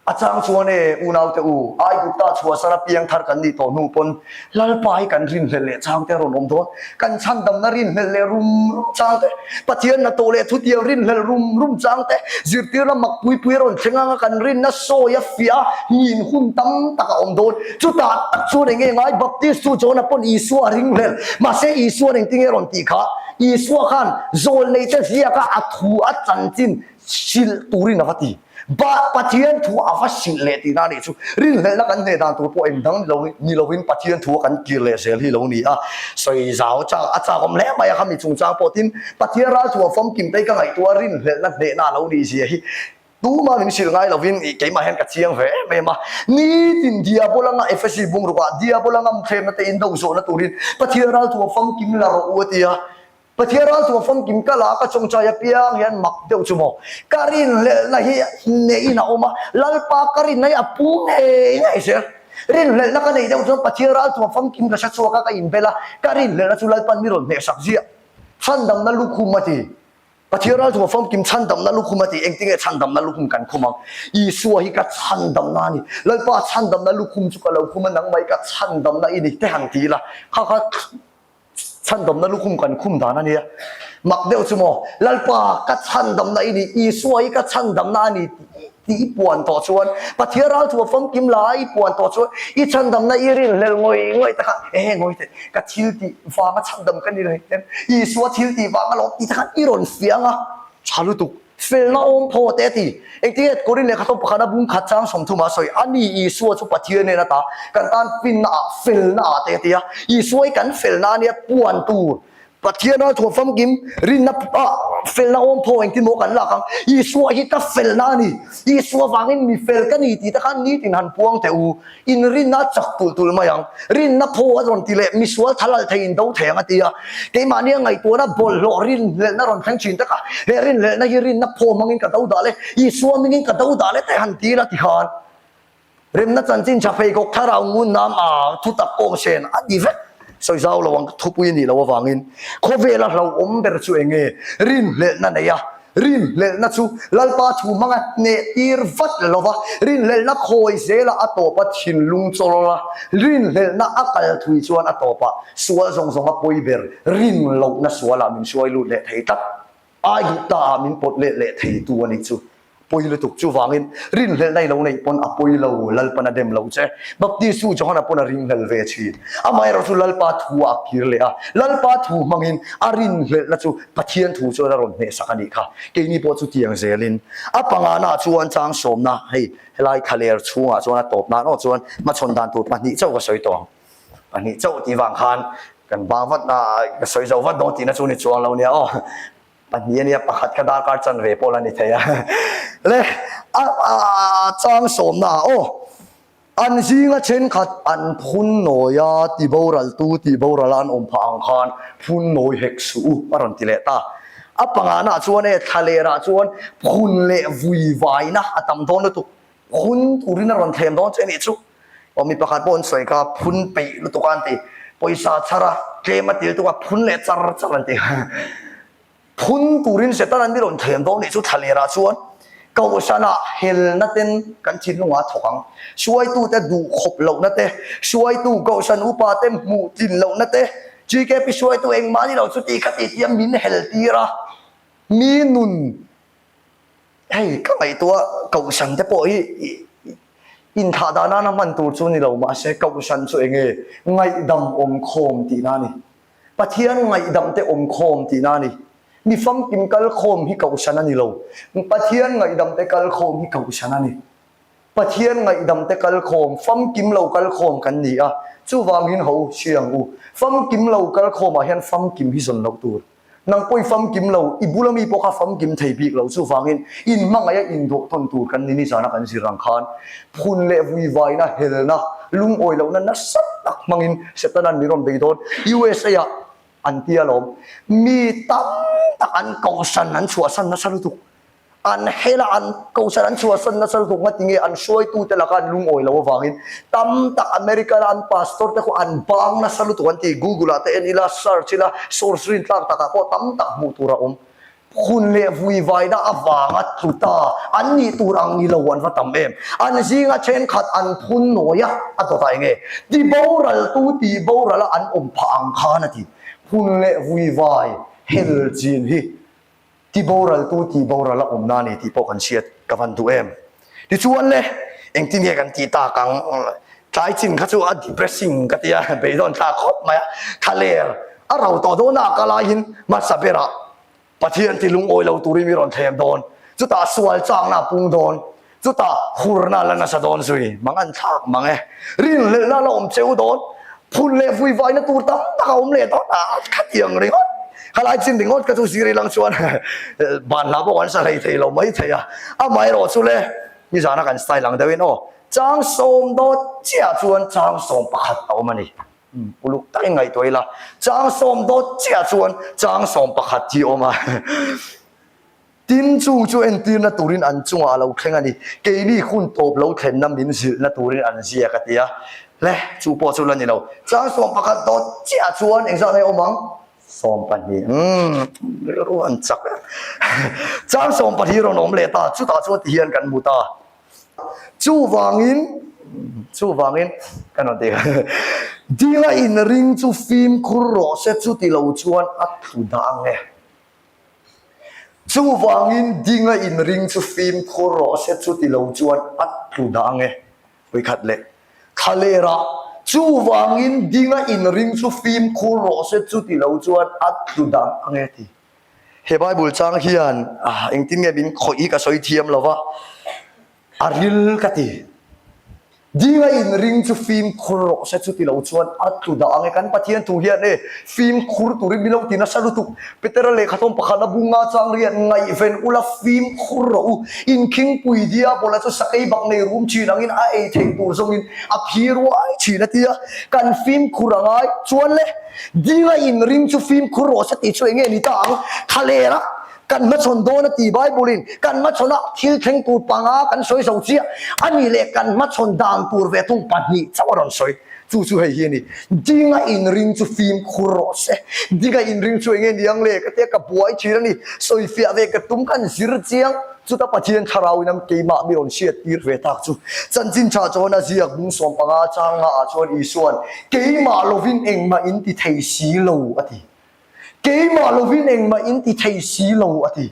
A chang chuan e, unaute u, Aigupta chhuahsan a piang thar kan nih tawh hnu pawn Lalpa hi kan rinhlelh leh changte a rawn awm dawn. Kan chhandamna rinhlelh leh rum rum changte, Pathian hnathawh leh thutiang rinhlelh rum rum changte, zirtirna mak pui pui a rawn thleng anga kan rinna sawi a fiah a, hnin hun tam tak a awm dawn. Chutah tak chuan eng nge ngai Baptist chu John-a pawn Isua a ringhlelh. Mahse Isua'n engtin nge a rawn tih kha? Isua khan zawlneite ziaka a thu a chanchin hrilh turin a va ti. Ba, Pathian thu a va hrilh leh tihna a nih chu. Rinhlelhna kan hneh dan tur pawh eng dang lo ni lovin Pathian thu a kan kir leh zel hi lo ni a. Sawi zau chak a chakawm hle mai a khami chungchang pawh tin Pathian ral thu a famkim te hi ka ngaihtuah a rinhlelhna hnehna a lo nih zia hi tumah min hrilh ngai lovin ih keimah hian ka chiang ve em em a. Nitin Diabol anga Efesi bungrukah Diabol anga mthlemna te in do zawhna turin Pathian ral thu a famkim la rawh u a ti a. Pathian ral chu a famkim ka la ka chawngchai apiang hian mak deuh chu maw? Ka rinhlelhna hi neihin a awm a, Lalpa ka rinna hi a pu ngei ngei zel. Rinhlelhna ka neih deuh chuan Pathian ral chu a famkim ka hre chhuak a, ka inbel a, ka rinhlelhna chu Lalpan mi rawn hnehsak ziah. Chhandamna lukhum a ti. Pathian ral chu a famkim chhandamna lukhum a ti. Engtinge chhandamna lukhum kan khum ang? Isua hi ka chhandamna a ni. Lalpa chhandamna lukhum chu ka lo khum a, nangmah hi ka chhandamna i ni te han ti ila, kha kha Chhandamna lukhum kan khum dan a nia. Mak deuh chu maw, Lalpa ka chhandamna i ni, Isua hi ka chhandamna a ni tih i puan tawh chuan, Pathian ral chu a famkim la i puan tawh chuan, i chhandamna i rinhlelh ngawih ngawih te kha, ehe ngawi teh, ka thil tih vanga chhandam ka ni lo hei ten, Isua thil tih vanga lawm tih te khan i rawn fiang a, tha lutuk. Felna awm thaw te a ti. Engtinge Korin lehkha tawng pakhata bung khat chang 30 a sawi, Ani Isua chu Pathian nen ata kan tan finna ah felna ah te a ti a. Isua hi kan felna a nia puan tur. Pathian ralthuam famkim rinna ah felna awm phaw engtin maw kan lak ang? Isua hi ka felna a ni. Isua vangin mi fel ka ni tih te khan nitin han puang teh u. In rinna a chak tulh tulh mai ang. Rinna phaw a rawn ti leh misual thal alh thei in do thei ang a ti a. Keimahnia ngaihtuahna bawlhhlawh rinhlelhna rawn thleng thin tak a. He rinhlelhna hi rinna phaw hmangin ka do dah le, Isua hmingin ka do dah le te han ti ila ti khan Remna chanchin tha pheikhawk thlarau ngun nam a thutak kawng sen a ti vek. Sawi zau lo ang thupui a nih loh avangin khawvela hlauhawm ber chu eng nge? Rinhlelhna nei a, rinhlelhna chu Lalpa thu hmanga hneh tir vat lova, rinhlelhna khawi zela a tawpa thinlung chawlh a, rinhlelhna a kal thui chuan a tawpah sual zawng zawng a pawi ber rinlohna sualah min hruai lut leh thei tlat. Aigupta ah min pawt let leh thei tu a nih chu. Pawi lutuk chuvangin rinhlelhna i lo neih pawn a pawi lo, Lalpan a dem lo che. Baptistu Johana pawn a ringhlel ve thin. Amaherawh chu Lalpa thu ah a kir leh a, Lalpa thu hmangin a rinhlelhna chu Pathian thu chuan a rawn hnehsak a nih kha. Keini pawh chu tiang zelin a pangana ah chuan chang sawmna hei helai thlaler chhungah chuan a tawp nan aw chuan hmachhawn dan tur pahnih chauh ka sawi tawh ang. Pahnih chauh tih vang khan kan bang vat a, ka sawi zo vat dawn tihna chu ni chuang lo nia aw. Pahnih a nia, pakhat kha darkar chanve pawh la ni thei a. Le a chang sawmna ah aw, an zinga thenkhat an phun nawi a, ti boraltu tih boral a an awm phah ang khan phun nawi hek suh u a rawn ti leh ta. A pangana ah chuan e thlaler ah chuan phun leh vui vaina a tam dawn lutuk. Phun turin a rawn thlem dawn che nih chu. Aw mi pakhat pawh an sawi kha phun peih lutuk a an ti. Pawisa chhar a, tlem a ti lutuk a, phun leh char char an ti. Phun turin Satan an mi rawn thlem dawn nih chu thlaler ah chuan Kohhran ah helna ten kan thinlung ah a thawk ang. Hruaitute duh khawp lohna te, hruaitu Kohhran upa te hmuh tlin lohna te, GKP hruaitu engmah ni lo chu ti kha ti tia min hel tir a, mi nun Hei ka ngaihtuah Kohhran te pawh hi inthlah dan nana hman tur chu ni lo mahse Kohhran chu eng nge ngaihdam awm khawm tihna a ni. Pathian ngaihdam te awm khawm tihna a ni. Mi famkim kal khawm hi Kohhran a ni lo. Pathian ngaihdam te kal khawm hi Kohhran a ni. Pathian ngaihdam te kal khawm, famkim lo kal khawm kan ni a, chuvangin ho hria ang u. Famkim lo kal khawmah hian famkim hi zawn loh tur. Nang pawh i famkim lo, i bula mi pawh kha famkim thei bik lo, chuvangin inhmangaih a indawh tawn tur kan ni nizana kan zir ang khan phun leh vuivaina, helna, lungawi lohna nasa tak hmangin Setana'n min rawn bei dawn. USA ah an tia lawm, mi tam tak an kohhran an chhuahsan nasa lutuk. An hela an kohhran an chhuahsan nasa lutuk nga tinge an hruaitute laka an lungawi lo avangin tam tak America a an pastor te khaw an bang nasa lutuk an ti. Google ah te en ila, search ila, source rin tlak takah pawh tam tak hmuh tur a awm. Hun leh vuivaina avanga tlu ta an nih tur ang ni lo an va tam em. An zinga thenkhat an phun nawi a, a dawt ah enge tiboraltu tihboral a an awm phah ang khan a ti. Hun leh vuivai hel chin hi Ti boraltu tih boral a awmna a ni tih pawh kan hriat ka van duh em. Tichuan le, engtin nge kan tih tak ang? Tlai chin kha chu a depressing ka ti a, beidawn thlak khawp mai a. Thlaler a ro tawh dawn a ka laiin hmasa berah Pathian ti lungawi lo turin mi rawn thlem dawn. Chutah sual chakna a pung dawn. Chutah hurna la nasa dawn zui, mang an thlak mang e. Rinhlelhna la awm cheu dawn, phun leh vuivaina tur tam tak a awm leh dawn a, khatiang ringawt. Khalai chin ringawt ka chu zir ilang chuan ban hla pawh kan sa hlei thei lo mai thei a. Amaherawh chu le, nizana kan style ang deuhin aw, chang sawm dawt chiah chuan chang sawm pakhat a awm a ni. Uluk takin ngaihtuah ila, chang sawm dawt chiah chuan chang sawm pakhat hi a awm a. Tin, chu chu entirna turin an chungah a lo thleng a ni. Keini hun tawp lo thlenna min zilhna turin an ziak a ti a. Le, chu pawh chu la ni lo. Chang 11 dawt chiah chuan engzah nge awm ang? 12. Umm, rilru an chak em. Chang 12 rawn awm leh ta, chutah chuan tihian kan hmu ta. Chuvangin, chuvangin, kan rawn ti Dinga inring chu fimkhur rawh se, chuti lo chuan a tlu dah ang e. Chuvangin dinga inring chu fimkhur rawh se chuti lo chuan a tlu dah ang e. Vawikhat leh thlalerah chuvangin dinga inring chu fimkhur rawh se chuti lo chuan a tlu dah ang e ti. He Bible chang hian engtin nge min khawih hi ka sawi thiam lo va, a ril ka ti. Dinga inring chu fimkhur rawh se chuti lo chuan a tlu dah ang e. Kan Pathian thu hian e fimkhur turin min lo ti nasa lutuk. Petera lehkhathawm pakhatna bunga chang riat ngaihven ula fimkhur rawh u. Inkhingpui diabola chu sakei bak nei rum thin angin a ei theih tur zawngin a phi ruai thin a ti a. Kan fimkhur a ngai chuan le dinga inring chu fimkhur rawh se tih chu enge ni ta ang? Thalera Kan hmachhawn dawn a ti Bible-in kan hmachhawn a thil thleng tur panga kan sawi zo chiah a nih leh kan hmachhawn dan tur ve thung pahnih chauh a rawn sawi. Chu chu hei hi a ni. Dinga inring chu fimkhur rawh se. Dinga inring chu enge ni ang le? Ka tia ka buai thin a ni. Sawifiah ve ka tum kan zir chiang. Chuta Pathian thlarau in am keimah mi rawn hriat tir ve tak chu. Chanchin tha chuan a ziak bung 15 chang nga ah chuan Isua'n keimah lovin engmah in ti thei si lo a ti. Keimah lovin engmah in ti thei si lo, a ti.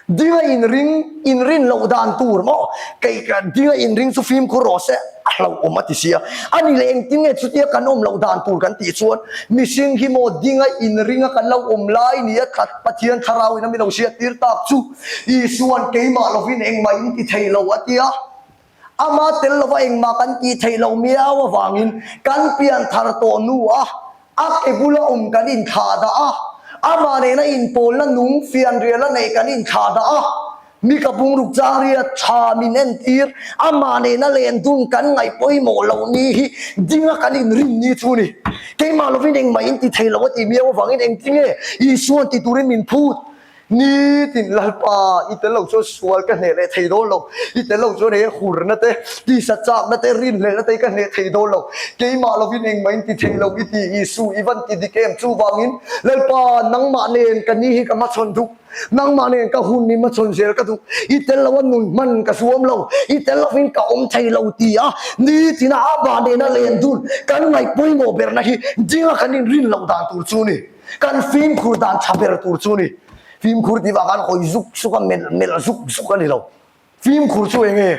Dinga inring, inrin loh dan tur maw? Kei ka dinga inring chu fimkhur rawh se, a hlauhawm a ti sia. A ni leh engtin nge chutia kan awm loh dan tur kan tih chuan mihring hi maw dinga inringa kan lo awm lai nia thla Pathian thlarauin a mi lo hriattir tak chu Isua'n keimah lovin engmah in ti thei lo a ti a. Ama tel lova engmah kan tih theih loh miau avangin kan pian thar tawh hnu a a ke bula awm kan inthlah dah a, amah nena inpawlna nung fianrial a neih kan inthlah dah a, mi ka bungruk chang ria tha min entir, amah nena len dun kan ngaih pawimawh loh ni hi dinga kan inrin ni chu ni. Keimah lovin engmah in ti thei lo a ti miau avangin engtinge Isua'n ti turin min phut? Nitin Lalpa, i tel lo chuan sual ka hneh leh thei dawn lo. I tel lo chuan he hurna te, tisa chakna te, rinhlelhna te hi ka hneh thei dawn lo. Keimah lovin engmah in ti thei lo i ti Isu, i van ti dik em? Chuvangin Lalpa, nangmah nen ka ni hi ka hmachhawn duh. Nangmah nen ka hun i hmachhawn zel ka duh. I tel loa nun hman ka zuam lo. I tel lovin ka awm thei lo ti a, nitina Abba nena len dun kan ngaih pawimawh berna hi dinga kan inrin loh dan tur chu ni. Kan fimkhur dan tha ber tur chu ni. Fimkhur tih vang khan hawi zuk zuk a, melh melh zuk zuk a ni lo. Fimkhur chu eng nge?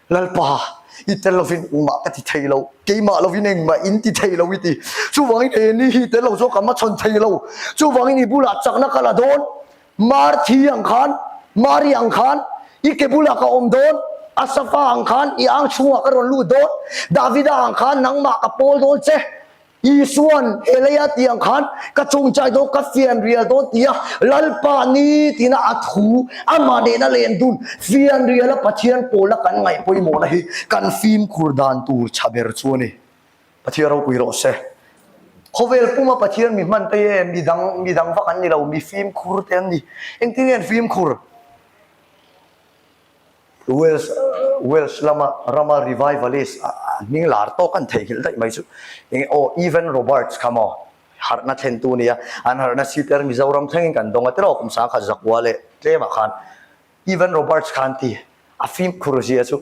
Lalpa, i tel lovin engmah ka ti thei lo, keimah lovin engmah in ti thei lo i ti. Chuvangin he ni hi tel lo chuan ka hmachhawn thei lo. Chuvangin i bulah chakna ka la dawn. Marthi ang khan, Mari ang khan i ke bulah ka awm dawn, Asafa ang khan i ang chhungah ka rawn lut dawn, Davida ang khan nangmah ka pawl dawn che. Isua'n he leia tih ang khan ka chungchai dawn, ka fianrial dawn tia Lalpa ni tina a thu amah nena len dun fianriala Pathian pawla kan ngaih pawimawhna hi kan fimkhur dan tur tha ber chu a ni. Pathian ropui rawh se. Khawvel puma Pathian mi hman te e, mi dang mi dang vak an ni lo, mi fimkhur te an ni. Engtin nge an fimkhur? Wales Wales lama rama revivalist a hming lar tawk an theihnghilh daih mai chu eng aw Evan Roberts kha maw harhna thlentu nia an harhna siper Mizoram thlengin kan dawng a tiraw kum sangkhat zakua leh tlemah khan Evan Roberts khan ti a fimkhur zia chu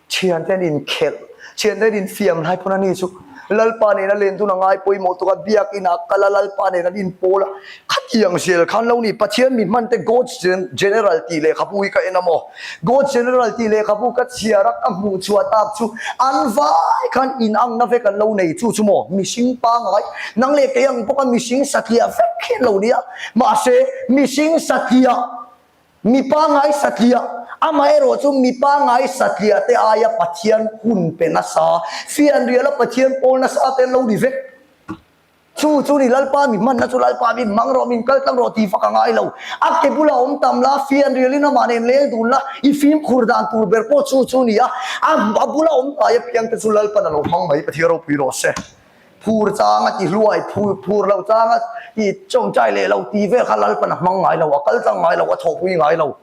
Thiante an inkhelh, thiante an infiam lai pawn a ni chu Lalpa nena len dun a ngai pawimawh tuk a, biakinn ah kal a Lalpa nen an inpawl a, khatiang zel khan lo ni, Pathian mi hman te God's General tih lehkhabu hi ka en a maw? God's General tih lehkhabu ka chhiar a ka hmuh chhuah tak chu an vai khan inangna vek an lo nei chu chu maw? Mihring pangngai, nang leh kei ang bawk a mihring satliah vek hi an lo nia, mahse mihring satliah Mi pangngai satliah, Amaherawh chu mi pangngai satliah te aia Pathian hun pe nasa, fianriala Pathian pawl nasa te an lo ni vek. Chu chu ni Lalpa mi hmanna chu Lalpa min hmang rawh, min kal tlang rawh tih fak a ngai lo. A ke bulah awm tam la, fianrialin amah nen leng dun la, i fimkhur dan tur ber pawh chu chu ni a, a bula awm hnai apiang te chu Lalpan a lo hmang mai, Pathian ropui rawh se. Phur chang a ti hluai, phur phur loh chang a ti chawngchai leh lo tih vel kha Lalpan a hmang ngai lo, a kal tlang ngai lo, a thawhpui ngai lo.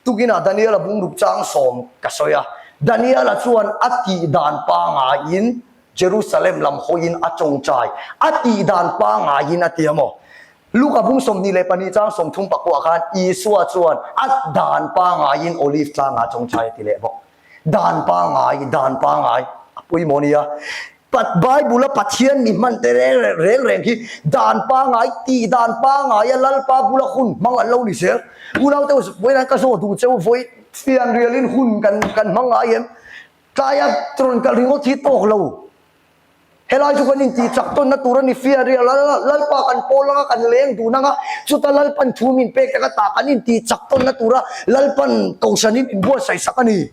Tukinah Daniel-a bungruk chang sawm ka sawi a, Daniel-a chuan a tih dan pangaiin Jerusalem lam hawiin a chawngchai, a tih dan pangaiin a ti a maw? Luka bung 22 chang 30 pakuah khan Isua chuan a dan pangaiin Olive tlangah a chawngchai a ti leh bawk. Dan pangai, dan pangai a pawimawh a nia. Pat Bible a Pathian mi hman te reng reng reng hi dan pangai tih dan pangai a Lalpa bula hun hmang an lo ni zel. Unau te vawiin ka zawh duh cheu vawi fian rialin hun kan kan hmang ngai em? Tlaia rawn kal ringawt hi tawk lo. Helai chu kan intih chak tawnna tur a ni fian rial Lalpa kan pawl anga kan leng dun anga chuta Lalpan thu min pek tak ata kan intih chak tawnna tura Lalpan kohhranin inbuatsaih sak a ni.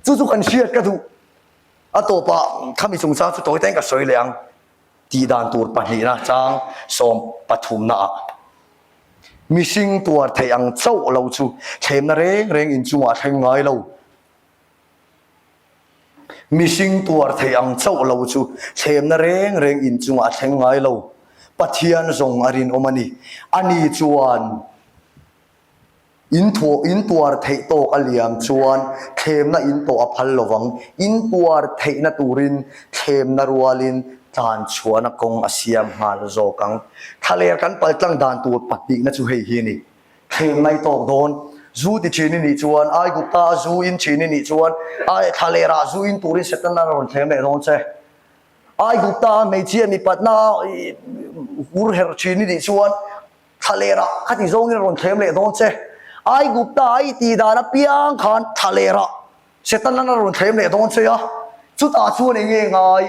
Chu chu kan hriat ka duh. A tawpah khami chungchang chu tawi tein ka sawi leh ang. Tih dan tur pahnihna chang sawm pathumna ah mihring tuar theih ang chauh lo chu thlemna reng reng inchungah a thleng ngai lo. Mihring tuar theih ang chauh lo chu thlemna reng reng inchungah a thleng ngai lo. Pathian zawng a rinawm a ni. Ani chuan. In thuah in tuar theih tawk a liam chuan thlemna in tawh a phal lovang. In tuar theihna turin thlemna rualin tlan chhuahna kawng a siam nghal zawk ang. Thlaler kan paltlang dan tur pahnihna chu hei hi a ni. Thlemna i tawk dawn. Zu ti thin i nih chuan, Aigupta a zu in thin i nih chuan, ai thlalerah zu in turin Setana a rawn thlem leh dawn che. Aigupta a hmeichhia mipatna hur herh thin i nih chuan, Thlalerah ka ti zawngin a rawn thlem leh dawn che. Aigupta i tih dan apiang khan thlalerah Setanan a rawn thlem leh dawn che a, chutah chuan eng nge ngai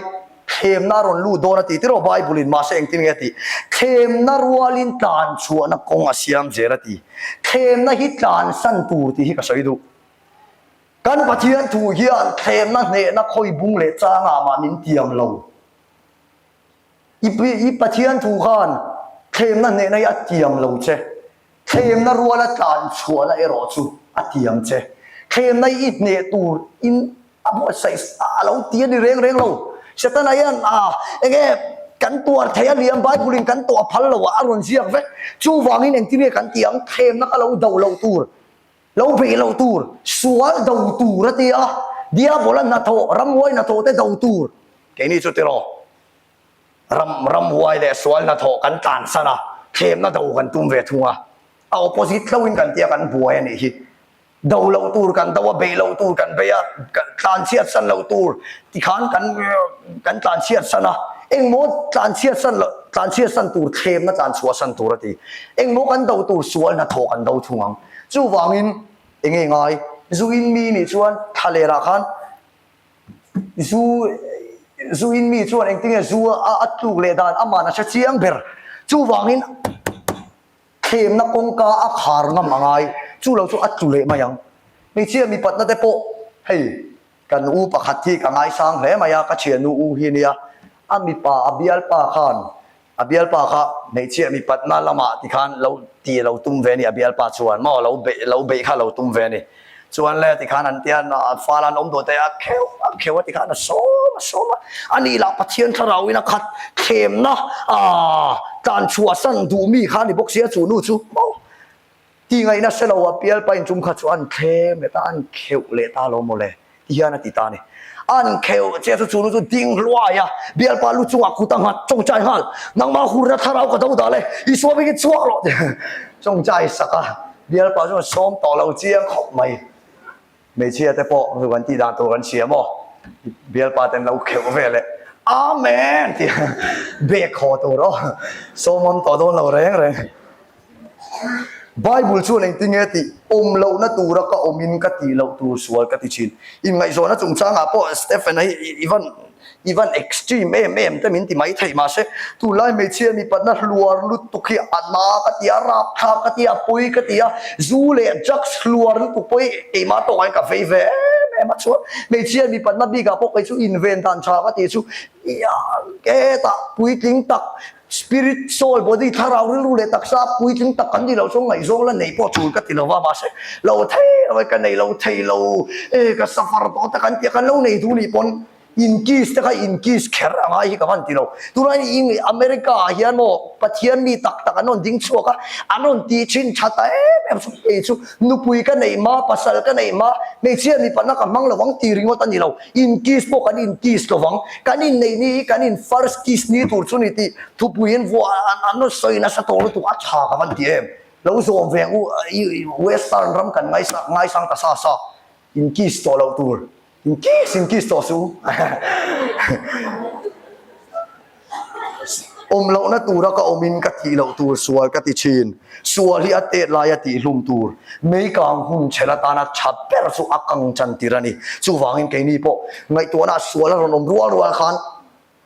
thlemna a rawn lut dawn a ti tiraw Bible in mahse engtin nge a tih? Thlemna rualin tlan chhuahna kawng a siam zel a ti. Thlemna hi tlansan tur tih hi ka sawi duh. Kan Pathian thu hian thlemna hnehna khawi bung leh changah mah min tiam lo. I i Pathian thu khan thlemna hnehna hi a tiam lo che. Thlemna ruala tlan chhuahna erawh chu a tiam che. Thlemna hi i hneh tur in a buatsaih a lo ti a ni reng reng lo. Setana hian a enge kan tuar thei a liam Bible in kan tawh a phal lo a, a rawn ziak vek. Chuvangin engtin nge kan tih ang? Thlemna kha lo do loh tur, lo beih loh tur, sual do tur a ti a. Diabola hnathawh, ramhuai hnathawh te do tur. Keini chu tiraw? Ram ramhuai leh sual hnathawh kan tlansan a, thlemna do kan tum ve thung a. A opposite hloin kan tia kan buai a nih hi. Do loh tur kan do a, beih loh tur kan bei a, tlanchhiat san loh tur tikhan kan kan tlanchhiat san a. Engmaw tlanchhiat san loh tlanchhiat san tur thlemna tlanchhuah san tur a ti. Engmaw kan do tur sual hnathawh kan do thung ang. Chuvangin enge ngai? Zu in mi nih chuan thlalerah khan Zu zu in mi chuan engtinge zu a a tluk leh dan aman a hre chiang ber. Chuvangin thlemna kawngka a khar ngam a ngai. Chu lo chu a tlu leh mai ang. Hmeichhia mipatna te pawh hei kan u pakhat hi ka ngaisang hle mai a, ka thiannu u hi ania. A mipa a bialpa khan A bialpa kha hmeichhia mipatna lamah tikhan lo ti lo tum ve a ni, a bialpa chuan maw lo beih lo beih kha lo tum ve a ni. Chuan le tikhan an tia fal an awm duh te a kheuh a kheuh a tikhan a sawm a sawm a, a nih lah Pathian thlarauin a khat thlemna aah tlanchhuahsan duh mi kha a ni bawk sia chu nu chu maw. Ti ngaihna hre lo a pial pain tum kha chu an thlem leh ta, an kheuh leh ta lo mawle ti hian a ti ta a ni. An kheuh che chu chu nu chu ding hluai a, bialpa lu chungah kut a nghat chawngchai nghal, nangmah hurna thlarau ka do dah le, Isua bik in chhuak rawh ti chawngchai sak a, bialpa chuan sawm tawh lo chiang khawp mai. Hmeichhia te pawh chu kan tih dan tur kan hria maw? Bialpa ten lo kheuh ve leh Amen tih bek haw tur aw sawmawm tawh dawn lo reng reng. Bible chuan engtin nge tih awm lohna tura ka awmin ka tih loh tur sual ka ti thin. Inngaihzawnna chungchangah pawh Stephen-a hi i van I van extreme em em te min ti mai thei mahse tunlai hmeichhia mipatna hluar lutuk hi a na ka ti a, rapthlak ka ti a, pawi ka ti a, zu leh drugs hluar lutuk pawh hi keimah tawkah hian ka vei ve em em a chuan hmeichhia mipatna bikah pawh kei chu inven dan tha ka tih chu hetah puitling tak spirit soul body thlarau rilru leh taksa puitling tak kan ni loh chuan ngaihzawng la nei pawh tul ka ti lova mahse lo thei lo e ka nei lo thei lo e ka suffer tawh te kan tia kan lo nei duh nih pawn In kiss te kha in kiss kher a ngai hi ka van ti lo. Tunah hian i America ah hian maw Pathian mi tak tak an rawn ding chhuak a, an rawn tih thin tha ta em em chu kei chu nupui ka neih hma, pasal ka neih hma, hmeichhia mipatna ka hmang lovang ti ringawt a ni lo. In kiss pawh kan in kiss lovang. Kan inneih ni hi kan in first kiss ni tur chu ni tih thupui in vuah an rawn sawi nasa tawh lutuk a tha ka van ti em. Lo zawm ve ang u Western ram kan ngaisang ta sa sa in kiss tawh loh tur. In kiss in kiss tawh suh. Awm lohna tura ka awmin ka tih loh tur sual ka ti thin. Sual hi a tet laia tihhlum tur. Mei kang hun chhel atana tha ber chu a kang chan tir a ni. Chuvangin keini pawh ngaihtuahna sual a rawn awm rual rual khan.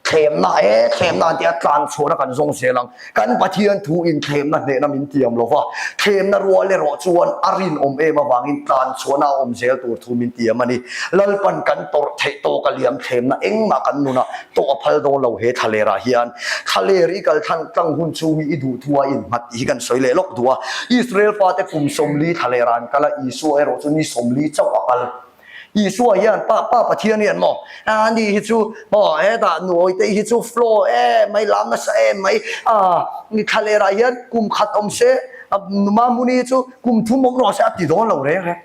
Thlemna e, thlemna an tia tlan chhuahna kan zawng zel ang. Kan Pathian thu in thlemna hnehna min tiam lo va, thlemna rual erawh chuan a rinawm em avangin tlan chhuahna a awm zel tur thu min tiam a ni. Lalpan kan tawrh theih tawk a liam thlemna engmah kan nunah tawh a phal dawn lo he thlalerah hian. Thlaler i kal thlang tlang hun chhung hi i duh thu a innghat tih hi kan sawi leh lawk duh a. Israel fate kum 40 thlalerah an kal a, Isua erawh chu ni 40 chauh a kal. Isua hian Pa Pa Pathian hian maw a ni hi chu maw hetah nuawi te hi chu flow em mai lam nasa em mai a ni thlaler ah hian kum khat awm se Mamuni hi chu kum thum awm rawh se a ti dawn lo reng reng.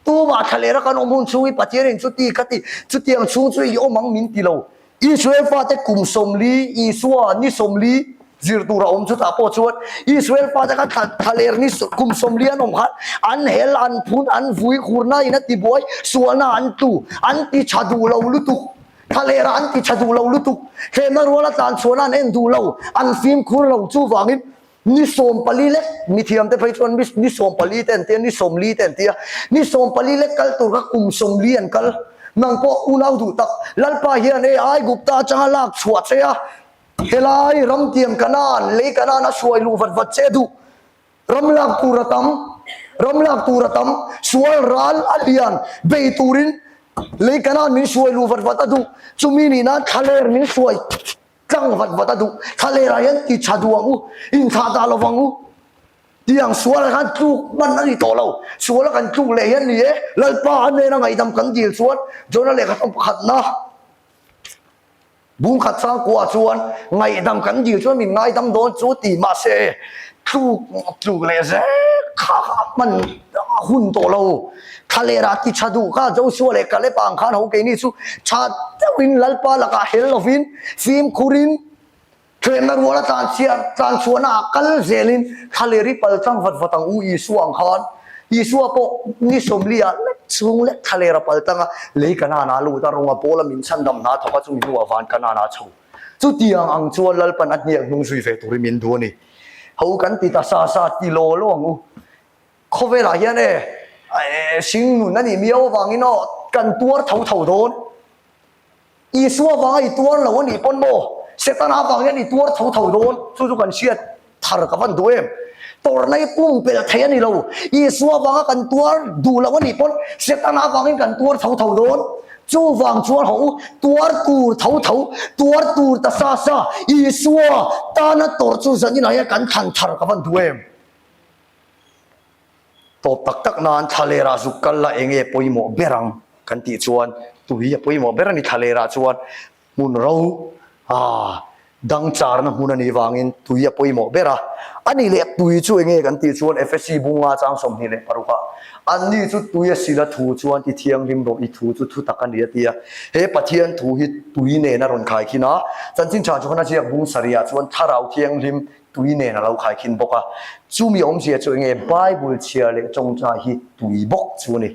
Tumah thlaler a kan awm hun chhung hi Pathian in chuti kha ti chutiang chhung chu i awm ang min ti lo. Israel fate kum 40, Isua ni 40 zir tur a awm chutah pawh chuan Israel fate kha thla thlaler ni kum 40 an awm khan an hel, an phun, an vui khurna in a ti buai, sualna an tlu, an ti tha duh lo lutuk, thlalerah an ti tha duh lo lutuk, thlemna ruala tlan chhuahna an en duh lo, an fimkhur lo chuvangin Ni 14 lek, mithiam te phei chuan ni 14 te an tia, ni 40 te an tia, ni 14 lek kal tur kha kum 40 an kal. Nang pawh unau duh tak, Lalpa hian hei Aigupta atanga lak chhuah che a, helai ramtiang Kanaan, lei Kanaan a hruai luh vat vat che duh. Ram lak tur a tam, ram lak tur a tam, sual ral a lian, bei turin lei Kanaan min hruai luh vat vat a duh. Chumi nih nan thlaler min hruai. Tlang vat vat a duh. Thlaler ah hian ti tha duh ang u, inthlah dah lo vang u. Tiang sual ah khan tluk hman a ni tawh lo. Sual a kan tluk leh hian ni e, Lalpa a hnena ngaihdam kan dil chuan Jona lehkha hlawm pakhatna bung khat changkua ah chuan ngaihdam kan dil chuan min ngaidam dawn chu ti mahse tluk tluk leh zel kha kha a hman a hun tawh lo. Thlaler ah ti tha duh kha Joshua leh Caleb ang khan ho keini chu tha deuhin Lalpa lakah hel lovin fimkhurin thlemna ruala tlan chhiar tlan chhuahna ah kal zelin thlaler hi pal tlang vat vat ang u Isua ang khan Isua pawh ni 40 ah lek chhung lek thlaler a pal tlang a lei Kanaan ah a lut a rawng a pawl a min chhandam hna thawk a chumi hnuah van Kanaan ah a chho chutiang ang chuan Lalpan a hniak hnung zui ve turin min duh a ni ho kan ti ta sa sa ti law law ang u. Khawvelah hian e hringnun a nih miau avangin aw kan tuar tho tho dawn. Isua avanga i tuar lo a nih pawn maw Setana avang hian i tuar tho tho dawn. Chu chu kan hriat thar ka van duh em. Tawrhna hi pumpelh thei a ni lo. Isua avanga kan tuar duh lo a nih pawn Setana avangin kan tuar tho tho dawn. Chuvang chuan hawh u, tuar tur tho tho, tuar tur ta sa sa, Isua tana tawrh chu zaninah hian kan thlan thar ka van duh em. Tawp tak tak nan thlalerah zuk kal la enge pawimawh ber ang kan tih chuan tui a pawimawh ber a ni thlalerah chuan hmun ro ah dang charna hmun a nih vangin tui a pawimawh ber a, a nih leh tui chu enge kan tih chuan Efesi bunga chang 26 ah anni chu tui a sila thu chuan ti thianghlim rawh i thu chu thu tak a ni a ti a, he Pathian thu hi tui nen a rawn khaikhin a, chanchin tha chu khan a ziak bung sarihah chuan thlarau thianghlim tui nen a lo khaikhin bawk a, chumi awmzia chu enge Bible chhiar leh tawngtai hi tui bawk chu a ni.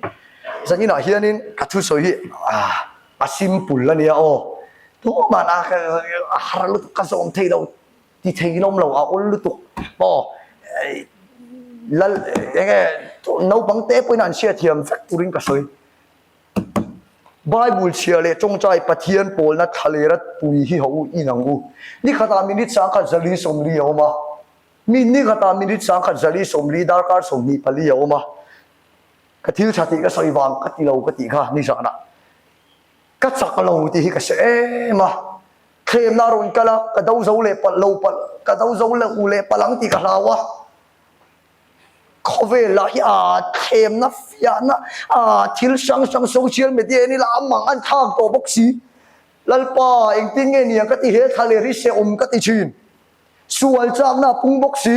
Zaninah hianin ka thusawi hi a simple a nia aw, tumah a har lutuk ka zawm thei lo ti thei lawm lo a awl lutuk maw lal enge naupang te pawhin an hriatthiam vek turin ka sawi. Bible chhiar leh tawngtai Pathian pawlna thlalera tui hi ho u in ang u. Ni khatah minute 10 zali 40 a awm a. Mi ni khatah minute 10 zali 40 darkar 24 a awm a. Ka thil tha tih ka sawi vang ka ti lo ka tih kha ni zanah ka chak lo tih hi ka hre em a. Thlemna a rawn kal a, ka do zo leh palh lo palh, ka do zo leh u leh palh ang tih ka hlau a. Khawvel lah hi aa thlemna fiahna aa thil hrang hrang social media en ila a mang an thlak tawh bawk si. Lalpa engtin nge niang ka ti he thla leh ri hrehawm ka ti thin. Sual chakna a pung bawk si.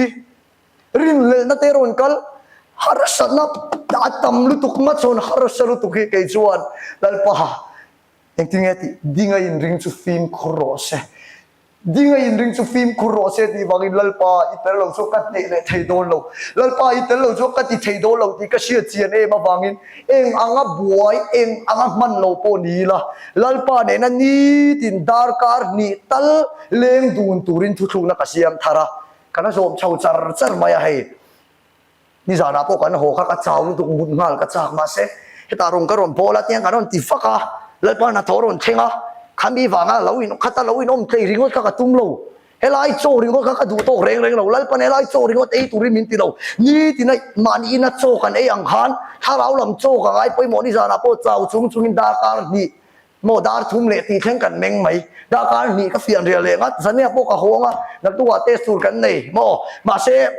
Rinhlelhna te rawn kal harsatna a tam lutuk hmachhawn harsa lutuk hi kei chuan Lalpa engtin nge tih dinga inring chu fimkhur rawh se. Dinga inring chu fimkhur rawh se tih vangin Lalpa i tel lo chu ka hneh leh thei dawn lo, Lalpa i tel lo chu ka ti thei dawn lo tih ka hriat chian em avangin eng anga buai, eng anga hman lo pawh ni ila, Lalpa nena nitin darkar hnih tal leng dun turin thuthlukna ka siam thar a, ka la zawm chho char char mai a hei. Nizanah pawh kan haw kha ka chau lutuk mut nghal ka chak mahse hetah rawn ka rawn bawl a tiang kan rawn ti fak a, Lalpa hnathawh a rawn thleng a. Khami vanga lo in khata lo in awm tlei ringawt kha ka tum lo. Helai chaw ringawt kha ka duh tawk reng reng lo. Lalpan helai chaw ringawt ei turin min ti lo. Nitin a mahni ina chaw kan ei ang khan thlarau lam chaw ka ngai pawimawh nizanah pawh chau chung chungin darkar hnih maw dar thum leh tih thleng kan meng mai. Darkar hnih ka fian rial leh ngat. Zania pawh ka hawng a, naktukah test tur kan nei maw. Mahse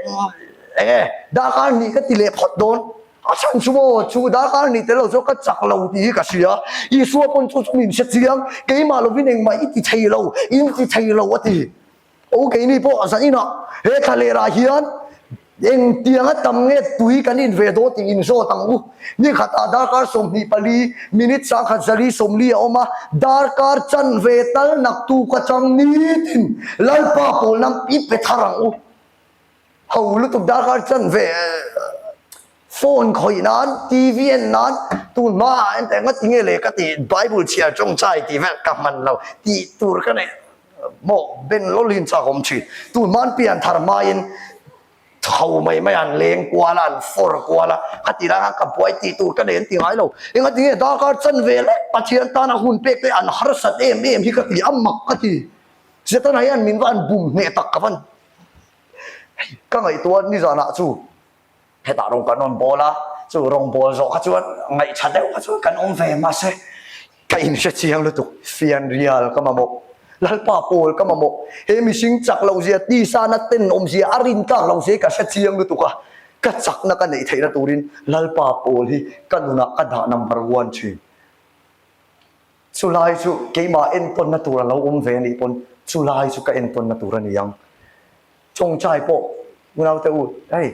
eng nge darkar hnih ka ti leh phawt dawn. A chhan chu maw, chu darkar nih tel lo chuan ka chak lo tih hi ka hria. Isua pawn chu chu min hre chiang, keimah lovin engmah i ti thei lo, in ti thei lo a ti. Aw keini pawh zan inah he thlalerah hian engtianga tam nge tui kan in ve dawn tih in zawt ang u. Ni khatah darkar 24, minute 140 40 a awm a, darkar chanve tal naktuk atang nitin Lalpa pawlna i pe thar ang u. Ho lutuk darkar chanve phone khawih nan, TV en nan, tun hma ah en teh ngat tinge le ka ti Bible chhiar tawngtai tih vel ka hman lo tih tur ka neih maw ben lawlhin chak awm thin. Tun hma an pian thar hmain ho mai mai an leng kual a, an fawr kual a, khatih lai khan ka buai tih tur ka nei an ti ngai lo. Engati nge darkar chanve lek Pathian tana hun pek te an harsat em em hi ka ti a mak ka ti. Setana hian min va an bum hneh tak ka van. Hei ka ngaihtuah nizanah chu hetah rawng kan rawn bawl a, chu rawngbâwl zawh kha chuan ngaihṭha deuh kha chuan kan awm ve mahse ka inhre chiang lutuk, fianrial ka mamawh, Lalpa pawl ka mamawh, he mihring chak loh zia, tisana tenawm zia, a rintlak loh zia hi ka hre chiang lutuk a, ka chakna ka neih theihna turin Lalpa pawl hi ka nunah ka dah number one ṭhin. Chulai chu keimah entawnna tur a lo awm ve anih pawn chulai chu ka entawnna tur a ni ang. Chawngchai pawh unaute u hei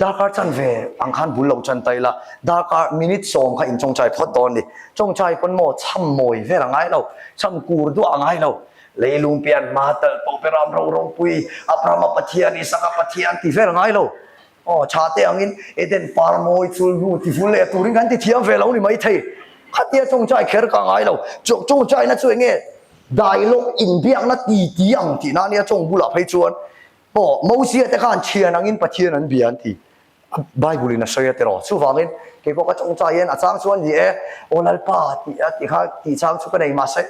darkar chanve ang khan bul lo chan ta ila darkar minute sawm kha in chawngchai phawt dawn a ni. Chawngchai pawn maw chham mawi vel a ngai lo, chham kur duah a ngai lo. Leilung pian hma talh tawh ber a ro ropui Abrahama Pathian, Isaka Pathian ti vel a ngai lo. Aw, tha te angin Eden par mawi chul hnu ti vul leh turin kan ti thiam ve lo ni maithei. Khatia chawngchai kher ka ngai lo. Chawngchaina chu enge dialogue inbiakna ti ti ang tihna ania chawng bulah phei chuan aw Mosia te khan thian angin Pathian an bia an ti. Bible in a sawi a tiraw. Chuvangin kei pawh ka chawngchai hian a chang chuan ni e, aw Lalpa tih a ti kha tih chang chu ka nei mahse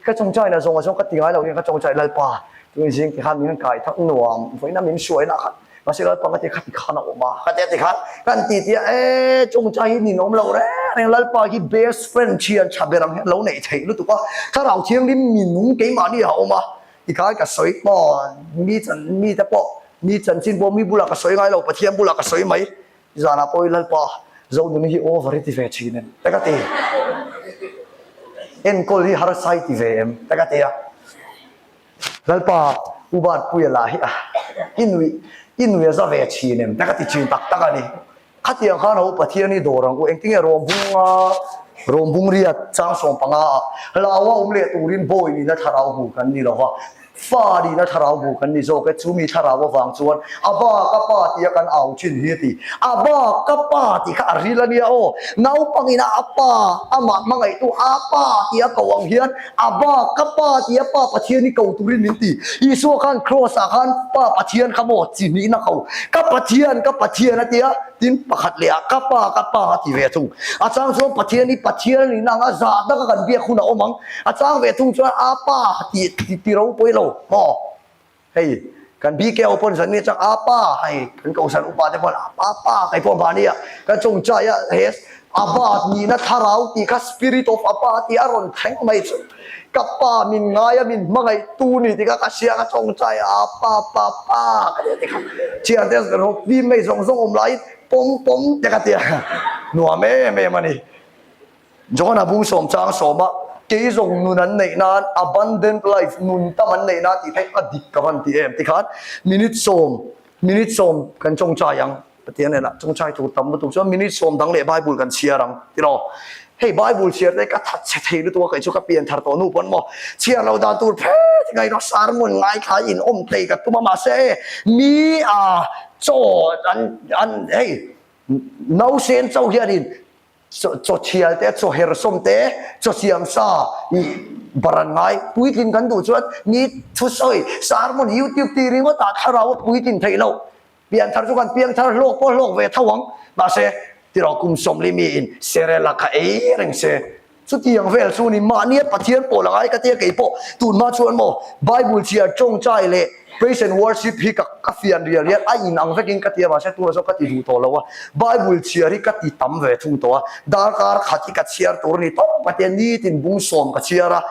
Ka chawngchai na zawng a zawng ka ti ngai lo hian ka chawngchai Lalpa tun zing ti khan min kai thak nuam vawiina min hruai na khan mahse Lalpa ka ti kha ti khan a awm a ka ti a ti khan kan ti ti a e chawngchai hi nin awm lo reng reng Lalpa hi best friend thian tha ber ang hian lo neih theih lutuk a thlarau thianghlim mi nung keimahni a awm a ti khan ka sawi maw mi chan mi te pawh mi chanchin pawh mi bulah ka sawi ngai lo Pathian bulah ka sawi mai Zanah pawh i Lalpa Zonuni hi over i ti ve thin em? Te ka ti. Enkawl hi harsa i ti ve em? Te ka ti a. Lalpa U Batpuia lah hi a i nui i nui a za ve thin em? Te ka ti thin tak tak a ni. Khatiang khan ho Pathian hi dawr ang u. Engtinge Rawmbunga Rawmbung riat chang 15 ah hlaua awm leh turin bawi nihna thlarau hmu kan ni lova. Fa nihna thlarau bu kan ni zawk e, chumi thlarau avang chuan Abba ka pa tia kan au thin hi a ti. Abba ka pa tih kha a ril a nia aw. Naupangin a a pa, amah hmangaihtu a pa tia ko ang hian Abba ka pa tia Pa Pathian hi ko turin min ti. Isua khan Kraws ah khan Pa Pathian kha maw chi hnihna ko. Ka Pathian, ka Pathian a tia. Tin, pakhat leh ah ka pa, ka pa a ti ve thung. A chang chuan Pathian hi Pathian in ang a zah taka kan biak hun a awm ang. A chang ve thung chuan a pa tih ti ropui lo maw? Hei, kan BK ho pawn zan mi atang a pa hei kan kohhran upa te pawn a pa kei pawh mahni ah kan chawngchai a he Abba nihna thlarau tih kha spirit of Abba tih a rawn thleng mai chu. Ka pa min ngai a min hmangaih tu ni tikha ka hria ka tawngtai a pa pa pa ka ti a tikha thiante rawk fim mai zawng zawng awm laiin pawm pawm te ka ti a nuam em em a ni. John-a bung sawm chang sawm a kei zawng nun an neih nan abundant life nun tam an neih nan tih theih a dik ka van ti em tikhan minute sawm minute sawm kan tawngtai ang. Pathian hnenah chawngchai tur tam lutuk chuan minute sawm dang leh Bible kan chhiar ang tiraw. Hei Bible chhiar te ka that chhe thei lutuk a kei chu ka pian thar tawh nu pawn maw chhiar lo dan tur phet ngaihtuah sermon ngaithla in awm tlei ka tum a mahse e mi a chaw an an hei nausen chauh hianin chaw thial te chaw hersawm te chaw siam sa i baran ngai puitlin kan duh chuan mi thusawi sermon youtube tih ringawt ah thlarau a puitlin theih loh. Pianthar chu kan piangthar hlawk pawh hlawk ve tho ang. Mahse, tiraw kum 40 miin Serela kha ei reng se. Chutiang vel chu ni mahnia Pathian pawh la ngai ka tia kei pawh tun hma chuan maw Bible chhiar tawngtai leh praise and worship hi ka ka fian rial rial a in ang vekin ka tia mahse tunah chuan ka ti duh tawh lo a Bible chhiar hi ka ti tam ve thung tawh a darkar khat hi ka chhiar tur a ni tawp ka tia nitin bung sawm ka chhiar a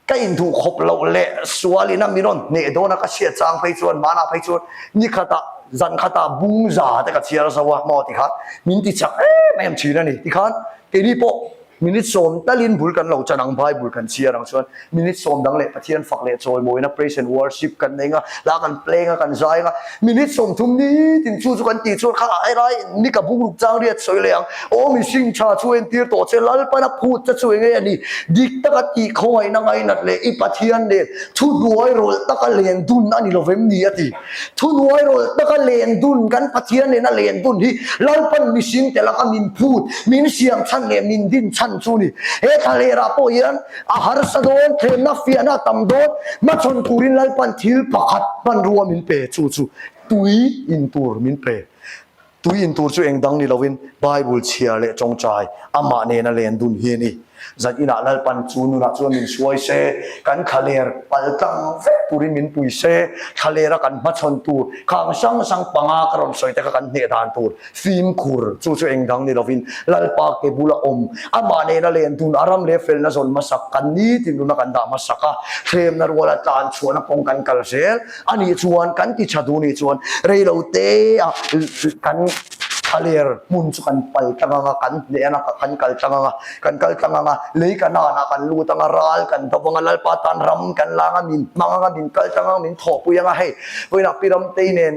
Ka induh khawp loh leh sual ina min rawn hneh dawn a ka chhiat chang phei chuan hmanah phei chuan ni khatah zan khatah bung za te ka chhiar zo a maw tikhan min ti chak em em thin a ni. Tikhan keini pawh minute sawm talin bul kan lo chan ang Bible kan chhiar ang chuan minute sawm dang leh Pathian fak leh chawimawina praise and worship kan nei anga hla kan play anga kan zai anga minute 30 nitin chu chu kan tih chuan kha helai ni ka bung ruk chang riat sawi leh ang aw mihring tha chu entir tawh che Lalpana phut che chu enge a ni dik taka tih khawngaihna ngainat leh i Pathian nen thuhnuai rawlh taka len dun a ni lo vem ni a ti thuhnuai rawlh taka len dun kan Pathian nena len dun hi Lalpan mihring te laka min phut min siam chhan leh min din chhan chu ni he thlalerah pawh hian A harsa dawn, thlemna fiahna a tam dawn, hmachhawn turin Lalpan thil pakhat hmanrua min pe, chu chu tui in tur min pe. Tui in tur chu eng dang ni lovin Bible chhiar leh tawngtai amah nena len dun hi a ni. Zan inah Lalpan chu nunah chuan min hruai se, kan thlaler pal tlang vek turin min pui se, thlalera kan hmachhawn tur khang hrang hrang panga ka rawn sawi te kha kan hneh dan tur Fimkhur, chu chu eng dang ni lovin Lalpa ke bula awm, amah nena len dun a ram leh felna zawn hmasak kan ni tin nuna kan dah hmasak a, thlemna ruala tlan chhuahna kawng kan kal zel a nih chuan kan ti tha duh nih chuan rei lo te ah kan thlaler hmun chu kan pal tlang ang a, kan hneh ang a, kan kal tlang ang a, kan kal tlang ang a, lei kan an ah kan lut ang a, ral kan do ang a, Lalpa tan ram kan lang a, min hmang ang a, min kal tlang ang a, min thawhpui ang a, hei vawiinah Pi Ramtei nen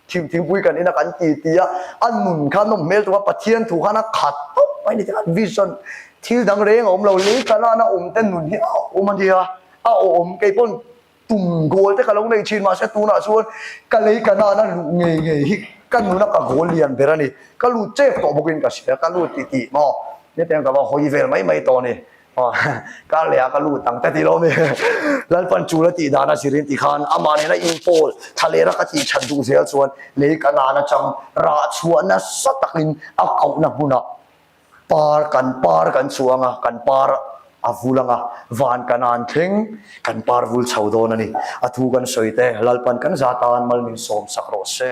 Thim thingpui kan ina kan ti ti a, a nun kha nawm hmel tuk a, Pathian thu khan a khat tawp mai ni tikhan vision thil dang reng a awm lo, lei kalana awm te nun hi a awm a nia, a awm kei pawn tum goal te ka lo nei thin mahse tunah chuan ka lei kanana luh ngei ngei hi ka nuna ka goal lian ber a ni, ka lut chep tawh bawkin ka hria, ka lut ti tih maw hetiang ka va hawi vel mai mai tawh a ni. Kar leh ah ka lut ang te ti lo mi Lalpan chul a tih dan a zirin ti khan amah nena inpawl thlaler a ka tih that duh zel chuan lei ka nan atang rah chhuah nasa takin a kohna hmunah par kan par kan chhuah anga kan par a vul anga van ka nan thleng kan par vul chho dawn a ni. A thu kan sawi te Lalpan kan za tan mal min sawm sak rawh se.